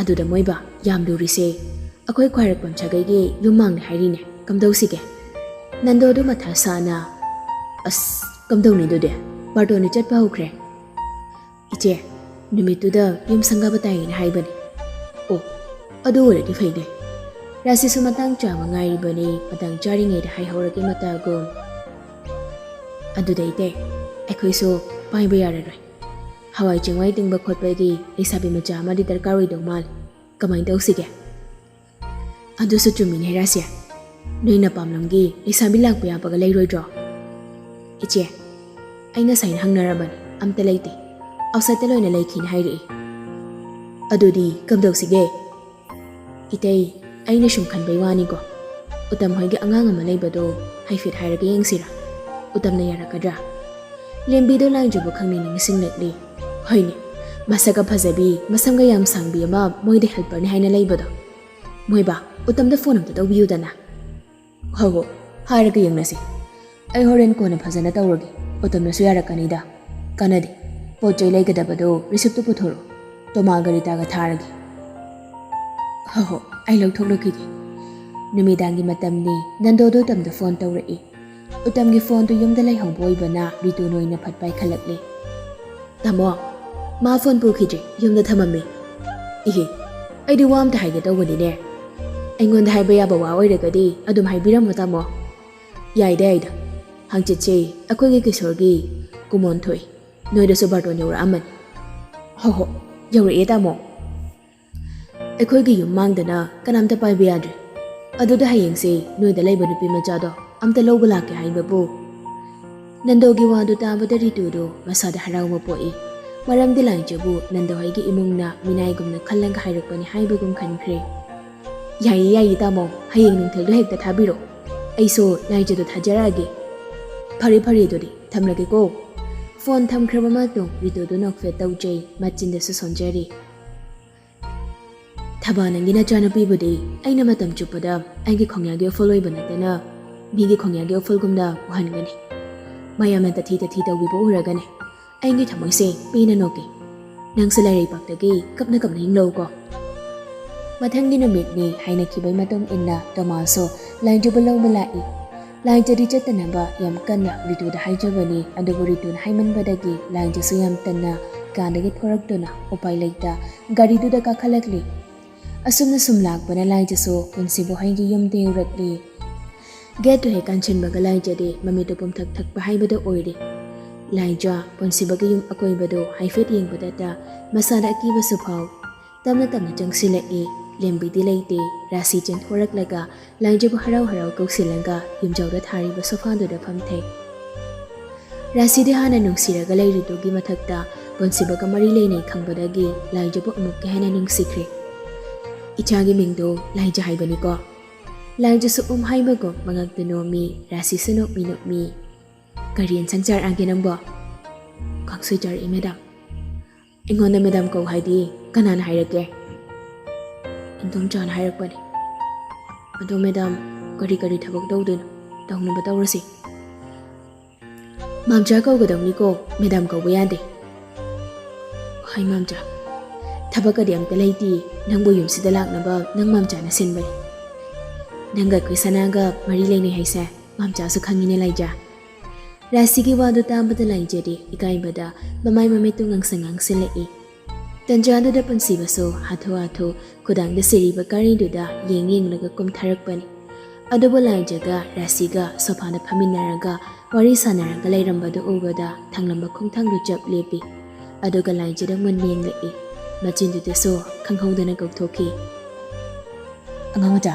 "ꯑꯗꯨꯗ ꯃꯣꯏꯕ, ꯌꯥꯝ ꯂꯨꯔꯤꯁꯦ ꯑꯩꯈꯣꯏ ꯈ꯭ꯋꯥꯏꯔꯥꯛꯄꯝ ꯁꯥꯒꯩꯒꯤ ꯌꯨꯝ ꯃꯥꯡꯅꯦ ꯍꯥꯏꯔꯤꯅꯦ, ꯀꯝꯗꯧꯁꯤꯒꯦ?" ꯅꯟꯗꯣꯗꯨ ꯃꯊꯥ ꯁꯥꯅ, "ꯑꯁ, ꯀꯝꯗꯧꯅꯤ ꯑꯗꯨꯗꯤ? ꯕꯥꯔꯇꯣꯟꯗꯤ ꯆꯠꯄ ꯍꯧꯈ꯭ꯔꯦ꯫" "ꯏꯆꯦ, ꯅꯨꯃꯤꯠꯇꯨꯗ ꯌꯨꯝ ꯁꯪꯒꯥꯕ ꯇꯥꯏꯌꯦꯅ ꯍꯥꯏꯕꯅꯤ꯫" "ꯑꯣ, ꯑꯗꯨ ꯑꯣꯏꯔꯗꯤ ꯐꯩꯅꯦ꯫" ꯔꯥꯁꯤꯁꯨ ꯃꯇꯥꯡ ꯆꯥꯕ ꯉꯥꯏꯔꯤꯕꯅꯤ, ꯃꯇꯥꯡ ꯆꯥꯔꯤꯉꯩꯗ ꯍꯥꯏꯍꯧꯔꯒꯦ ꯃꯇꯥꯒꯨꯝ꯫ "ꯑꯗꯨꯗꯩꯗꯤ ꯑꯩꯈꯣꯏꯁꯨ ꯄꯥꯏꯕ ꯌꯥꯔꯔꯣꯏ꯫ ꯍꯋꯥꯏ ꯆꯦꯡꯋꯥꯏ ꯇꯤꯡꯕ ꯈꯣꯠꯄꯒꯤ ꯂꯩꯁꯥꯕꯤ ꯃꯆꯥ ꯑꯃꯗꯤ ꯗꯔꯀꯥꯔ ꯑꯣꯏꯗꯧ ꯃꯥꯜꯂꯤ꯫ ꯀꯃꯥꯏꯅ ꯇꯧꯁꯤꯒꯦ? ꯑꯗꯨꯁꯨ ꯆꯨꯝꯃꯤꯅꯦ ꯍꯦꯔꯥꯁꯦ꯫ ꯅꯣꯏ ꯅꯄꯥꯝꯂꯣꯝꯒꯤ ꯂꯩꯁꯥꯕꯤ ꯂꯥꯛꯄ ꯌꯥꯕꯒ ꯂꯩꯔꯣꯏꯗ꯭ꯔꯣ? ꯏꯆꯦ, ꯑꯩ ꯉꯁꯥꯏꯅ ꯍꯪꯅꯔꯕꯅꯤ, ꯑꯝꯇ ꯂꯩꯇꯦ꯫ ꯑꯥꯎꯠꯁꯥꯏꯠꯇ ꯂꯣꯏꯅ ꯂꯩꯈꯤꯅ ꯍꯥꯏꯔꯛꯏ꯫ ꯑꯗꯨꯗꯤ ꯀꯝꯗꯧꯁꯤꯒꯦ? ꯏꯇꯩ, ꯑꯩꯅ ꯁꯨꯝ ꯈꯟꯕꯩ ꯋꯥꯅꯤꯀꯣ꯫ ꯎꯇꯝ ꯍꯣꯏꯒꯤ ꯑꯉꯥꯡ ꯑꯃ ꯂꯩꯕꯗꯣ ꯍꯥꯏꯐꯦꯠ ꯍꯥꯏꯔꯒ ꯌꯦꯡꯁꯤꯔꯥ? ꯎꯇꯝꯅ ꯌꯥꯔꯛꯀꯗ꯭ꯔꯥ? ꯂꯦꯝꯕꯤꯗꯣ ꯂꯥꯏꯟꯖꯕꯨ ꯈꯪꯅꯤ ꯅꯤꯡꯁꯤꯡꯂꯛꯂꯤ꯫ ꯍꯣꯏꯅꯦ, ꯃꯁꯛꯀ ꯐꯖꯕꯤ, ꯃꯁꯝꯒ ꯌꯥꯝ ꯁꯥꯡꯕꯤ ꯑꯃ ꯃꯣꯏꯗ ꯍꯦꯜꯄꯔꯅꯤ ꯍꯥꯏꯅ ꯂꯩꯕꯗꯣ꯫ ꯃꯣꯏꯕꯥ, ꯎꯇꯝꯗ ꯐꯣꯟ ꯑꯝꯇ ꯇꯧꯕꯤꯌꯨꯗꯅ꯫ ꯍꯣ ꯍꯣ, ꯍꯥꯏꯔꯒ ꯌꯦꯡꯅꯁꯤ꯫ ꯑꯩ ꯍꯣꯔꯦꯟ ꯀꯣꯟꯅ ꯐꯖꯅ ꯇꯧꯔꯒꯦ꯫ ꯎꯇꯝꯅꯁꯨ ꯌꯥꯔꯛꯀꯅꯤꯗ꯫ ꯀꯥꯟꯅꯗꯦ꯫ ꯄꯣꯠ ꯆꯩ ꯂꯩꯒꯗꯕꯗꯣ ꯔꯤꯁꯤꯞꯇꯨ ꯄꯨꯊꯣꯔꯛꯑꯣ꯫ ꯇꯣꯃꯥꯒ ꯔꯤꯇꯥꯒ ꯊꯥꯔꯒꯦ꯫ ꯍꯣ ꯍꯣ, ꯑꯩ ꯂꯧꯊꯣꯛꯂꯨꯈꯤꯒꯦ꯫ ꯅꯨꯃꯤꯗꯥꯡꯒꯤ ꯃꯇꯝꯅꯤ꯫ ꯅꯟꯗꯣꯗꯣ ꯎꯇꯝꯗ ꯐꯣꯟ ꯇꯧꯔꯛꯏ꯫ ꯎꯇꯝꯒꯤ ꯐꯣꯟꯗꯨ ꯌꯨꯝꯗ ꯂꯩꯍꯧꯕ ꯑꯣꯏꯕꯅ ꯔꯤꯇꯨꯅ ꯑꯣꯏꯅ ꯐꯠ ꯄꯥꯏꯈꯠꯂꯛꯂꯦ꯫ ꯇꯥꯃꯣ, ꯃꯥ ꯐꯣꯟ ꯄꯨꯈꯤꯗ꯭ꯔꯤ, ꯌꯨꯝꯗ ꯊꯝꯃꯝꯃꯤ꯫ ꯏꯍꯦ, ꯑꯩꯗꯤ ꯋꯥ ꯑꯝꯇ ꯍꯥꯏꯒꯦ ꯇꯧꯕꯅꯤꯅꯦ꯫ ꯑꯩꯉꯣꯟꯗ ꯍꯥꯏꯕ ꯌꯥꯕ ꯋꯥ ꯑꯣꯏꯔꯒꯗꯤ ꯑꯗꯨꯝ ꯍꯥꯏꯕꯤꯔꯝꯃꯣ ꯇꯥꯃꯣ꯫ ꯌꯥꯏꯗ ꯌꯥꯏꯗ, ꯍꯪꯆꯤꯠꯁꯦ ꯑꯩꯈꯣꯏꯒꯤ ꯀꯤꯁꯣꯔꯒꯤ ꯀꯨꯃꯣꯟ ꯊꯣꯛꯏ, ꯅꯣꯏꯗꯁꯨ ꯕꯥꯔꯇꯣꯟ ꯌꯧꯔꯛꯑꯝꯃꯅꯤ꯫ ꯍꯣ ꯍꯣ, ꯌꯧꯔꯛꯑꯦ ꯇꯥꯃꯣ꯫ ꯑꯩꯈꯣꯏꯒꯤ ꯌꯨꯝ ꯃꯥꯡꯗꯅ ꯀꯅꯥꯝꯇ ꯄꯥꯏꯕ ꯌꯥꯗ꯭ꯔꯦ꯫ ꯑꯗꯨꯗ ꯍꯌꯦꯡꯁꯦ ꯅꯣꯏꯗ ꯂꯩꯕ ꯅꯨꯄꯤ ꯃꯆꯥꯗꯣ ꯑꯝꯇ ꯂꯧꯕ ꯂꯥꯛꯀꯦ ꯍꯥꯏꯕꯕꯨ꯫ ꯅꯟꯗꯣꯒꯤ ꯋꯥꯗꯨ ꯇꯥꯕꯗ ꯔꯤꯇꯨꯗꯨ ꯃꯁꯥꯗ ꯍꯔꯥꯎꯕ ꯄꯣꯛꯏ꯫ ꯃꯔꯝꯗꯤ ꯂꯥꯏꯖꯕꯨ ꯅꯟꯗꯣ ꯍꯣꯏꯒꯤ ꯏꯃꯨꯡꯅ ꯃꯤꯅꯥꯏꯒꯨꯝꯅ ꯈꯜꯂꯒ ꯍꯥꯏꯔꯛꯄꯅꯤ ꯍꯥꯏꯕꯒꯨꯝ ꯈꯟꯈ꯭ꯔꯦ꯫ ꯌꯥꯏꯌꯦ ꯌꯥꯏꯌꯦ ꯇꯥꯃꯣ, ꯍꯌꯦꯡ ꯅꯨꯡꯊꯤꯜꯗꯣ ꯍꯦꯛꯇ ꯊꯥꯕꯤꯔꯛꯑꯣ꯫ ꯑꯩꯁꯨ ꯂꯥꯏꯖꯗꯣ ꯊꯥꯖꯔꯛꯑꯒꯦ꯫ ꯐꯔꯦ ꯐꯔꯦ, ꯑꯗꯨꯗꯤ ꯊꯝꯂꯒꯦꯀꯣ꯫ ꯐꯣꯟ ꯊꯝꯈ꯭ꯔꯕ ꯃꯇꯨꯡ ꯔꯤꯇꯨꯗꯨ ꯅꯣꯛꯐꯦꯠ ꯇꯧꯖꯩ, ꯃꯆꯤꯟꯗꯁꯨ ꯁꯣꯟꯖꯔꯤ꯫ ꯊꯕꯥ, ꯅꯪꯒꯤ ꯅꯆꯥꯅꯨꯄꯤꯕꯨꯗꯤ ꯑꯩꯅ ꯃꯇꯝ ꯆꯨꯞꯄꯗ ꯑꯩꯒꯤ ꯈꯣꯡꯌꯥꯒꯤ ꯎꯐꯨꯜ ꯑꯣꯏꯕ ꯅꯠꯇꯅ ꯃꯤꯒꯤ ꯈꯣꯡꯌꯥꯒꯤ ꯎꯐꯨꯜꯒꯨꯝꯅ ꯎꯍꯟꯒꯅꯤ꯫ ꯃꯌꯥꯝꯅ ꯇꯊꯤ ꯇꯊꯤ ꯇꯧꯕꯤꯕ ꯎꯔꯒꯅꯦ ꯑꯩꯒꯤ ꯊꯃꯣꯏꯁꯦ ꯄꯦꯟꯅ ꯅꯣꯛꯀꯦ꯫ ꯅꯪꯁꯨ ꯂꯥꯏꯔꯩꯄꯥꯛꯇꯒꯤ ꯀꯞꯅ ꯀꯞꯅ ꯍꯤꯡꯂꯧꯀꯣ꯫ ꯃꯊꯪꯒꯤ ꯅꯨꯃꯤꯠꯅꯤ ꯍꯥꯏꯅꯈꯤꯕꯒꯤ ꯃꯇꯨꯡ ꯏꯟꯅ ꯇꯣꯃꯥꯁꯁꯨ ꯂꯥꯏꯖꯕꯨ ꯂꯧꯕ ꯂꯥꯛꯏ꯫ ꯂꯥꯏꯖꯗꯤ ꯆꯠꯇꯅꯕ ꯌꯥꯝ ꯀꯟꯅ ꯔꯤꯇꯨꯗ ꯍꯥꯏꯖꯕꯅꯤ, ꯑꯗꯨꯕꯨ ꯔꯤꯇꯨꯅ ꯍꯥꯏꯃꯟꯕꯗꯒꯤ ꯂꯥꯏꯖꯁꯨ ꯌꯥꯝ ꯇꯟꯅ ꯀꯥꯗꯒꯤ ꯊꯣꯔꯛꯇꯨꯅ ꯎꯄꯥꯏ ꯂꯩꯇ ꯒꯥꯔꯤꯗꯨꯗ ꯀꯥꯈꯠꯂꯛꯂꯤ꯫ ꯑꯁꯨꯝꯅ ꯁꯨꯝ ꯂꯥꯛꯄꯅ ꯂꯥꯏꯖꯁꯨ ꯄꯨꯟꯁꯤꯕꯨ ꯍꯩꯒꯤ ꯌꯨꯝꯗ ꯌꯧꯔꯛꯂꯤ꯫ ꯒꯦꯠꯇꯨ ꯍꯦꯛ ꯀꯥꯟꯁꯤꯟꯕꯒ ꯂꯥꯏꯖꯗꯤ ꯃꯃꯤꯠꯇꯨ ꯄꯨꯝꯊꯛ ꯊꯛꯄ ꯍꯥꯏꯕꯗꯨ ꯑꯣꯏꯔꯦ꯫ ꯂꯥꯏꯖ ꯄꯨꯟꯁꯤꯕꯒꯤ ꯌꯨꯝ ꯑꯀꯣꯏꯕꯗꯨ ꯍꯥꯏꯐꯦꯠ ꯌꯦꯡꯕꯗꯇ ꯃꯁꯥꯗ ꯑꯀꯤꯕꯁꯨ ꯐꯥꯎ꯫ ꯇꯞꯅ ꯇꯞꯅ ꯆꯪꯁꯤꯜꯂꯛꯏ꯫ ꯂꯦꯝꯕꯤꯗꯤ ꯂꯩꯇꯦ꯫ ꯔꯥꯁꯤ ꯆꯦꯟꯊꯣꯔꯛꯂꯒ ꯂꯥꯏꯖꯕꯨ ꯍꯔꯥꯎ ꯍꯔꯥꯎ ꯀꯧꯁꯤꯜꯂꯒ ꯌꯨꯝꯖꯥꯎꯗ ꯊꯥꯔꯤꯕ ꯁꯣꯐꯥꯗꯨꯗ ꯐꯝꯊꯩ꯫ ꯔꯥꯁꯤꯗꯤ ꯍꯥꯟꯅ ꯅꯨꯡꯁꯤꯔꯒ ꯂꯩꯔꯤꯗꯨꯒꯤ ꯃꯊꯛꯇ ꯄꯨꯟꯁꯤꯕꯒ ꯃꯔꯤ ꯂꯩꯅꯩ ꯈꯪꯕꯗꯒꯤ ꯂꯥꯏꯖꯕꯨ ꯑꯃꯨꯛꯀ ꯍꯦꯟꯅ ꯅꯨꯡꯁꯤꯈ꯭ꯔꯦ꯫ "ꯏꯆꯥꯒꯤ ꯃꯤꯡꯗꯣ ꯂꯥꯏꯖ ꯍꯥꯏꯕꯅꯤꯀꯣ?" ꯂꯥꯏꯖꯁꯨ ꯎꯝ ꯍꯥꯏꯕꯒꯨꯝ ꯃꯉꯛꯇ ꯅꯣꯝꯃꯤ꯫ ꯔꯥꯁꯤꯁꯨ ꯅꯣꯛꯃꯤ ꯅꯣꯛꯃꯤ꯫ "ꯀꯔꯤ ꯌꯦꯟꯁꯥꯡ ꯆꯥꯔꯛꯑꯒꯦ ꯅꯪꯕꯣ?" "ꯀꯥꯡꯁꯣꯏ ꯆꯥꯔꯛꯏ, ꯃꯦꯗꯥꯝ꯫" "ꯑꯩꯉꯣꯟꯗ ꯃꯦꯗꯥꯝ ꯀꯧ ꯍꯥꯏꯗꯤ ꯀꯅꯥꯅ ꯍꯥꯏꯔꯛꯀꯦ?" "ꯏꯟꯗꯣꯝꯆꯥꯅ ꯍꯥꯏꯔꯛꯄꯅꯦ꯫" "ꯑꯗꯣ ꯃꯦꯗꯥꯝ, ꯀꯔꯤ ꯀꯔꯤ ꯊꯕꯛ ꯇꯧꯗꯣꯏꯅꯣ? ꯇꯧꯅꯕ ꯇꯧꯔꯁꯤ꯫" "ꯃꯥꯝꯆꯥ ꯀꯧꯒꯗꯧꯅꯤꯀꯣ, ꯃꯦꯗꯥꯝ ꯀꯧꯕ ꯌꯥꯗꯦ꯫" "ꯍꯥꯏ ꯃꯥꯝꯆꯥ, ꯊꯕꯛꯀꯗꯤ ꯑꯝꯇ ꯂꯩꯇꯦ꯫ ꯅꯪꯕꯨ ꯌꯨꯝꯁꯤꯗ ꯂꯥꯛꯅꯕ ꯅꯪ ꯃꯥꯝꯆꯥꯅ ꯁꯤꯟꯕꯅꯤ꯫ ꯅꯪꯒ ꯑꯩꯈꯣꯏ ꯁꯅꯥꯒ ꯃꯔꯤ ꯂꯩꯅꯩ ꯍꯥꯏꯁꯦ ꯃꯥꯝꯆꯥꯁꯨ ꯈꯪꯉꯤꯅꯦ ꯂꯥꯏꯖ꯫" ꯔꯥꯁꯤꯒꯤ ꯋꯥꯗꯨ ꯇꯥꯕꯗ ꯂꯥꯏꯖꯗꯤ ꯏꯀꯥꯏꯕꯗ ꯃꯃꯥꯏ ꯃꯃꯤꯠꯇꯨ ꯉꯥꯡꯁꯪ ꯉꯥꯡꯁꯤꯜꯂꯛꯏ꯫ ꯇꯟꯖꯥꯗꯨꯗ ꯄꯨꯟꯁꯤꯕꯁꯨ ꯍꯥꯊꯨ ꯍꯥꯊꯨ ꯈꯨꯗꯥꯡꯗ ꯁꯤꯔꯤꯕ ꯀꯥꯔꯤꯗꯨꯗ ꯌꯦꯡ ꯌꯦꯡꯂꯒ ꯀꯨꯝꯊꯔꯛꯄꯅꯤ꯫ ꯑꯗꯨꯕꯨ ꯂꯥꯏꯖꯒ ꯔꯥꯁꯤꯒ ꯁꯣꯐꯥꯗ ꯐꯝꯃꯤꯟꯅꯔꯒ ꯋꯥꯔꯤ ꯁꯥꯟꯅꯔꯒ ꯂꯩꯔꯝꯕꯗꯨ ꯎꯕꯗ ꯊꯪꯂꯝꯕ ꯈꯣꯡꯊꯥꯡꯗꯨ ꯆꯞ ꯂꯦꯞꯄꯤ꯫ ꯑꯗꯨꯒ ꯂꯥꯏꯖꯗ ꯃꯨꯟꯅ ꯌꯦꯡꯂꯛꯏ꯫ ꯃꯆꯤꯟꯗꯨꯗꯁꯨ ꯈꯪꯍꯧꯗꯅ ꯀꯧꯊꯣꯛꯈꯤ, "ꯑꯉꯥꯡ ꯃꯆꯥ,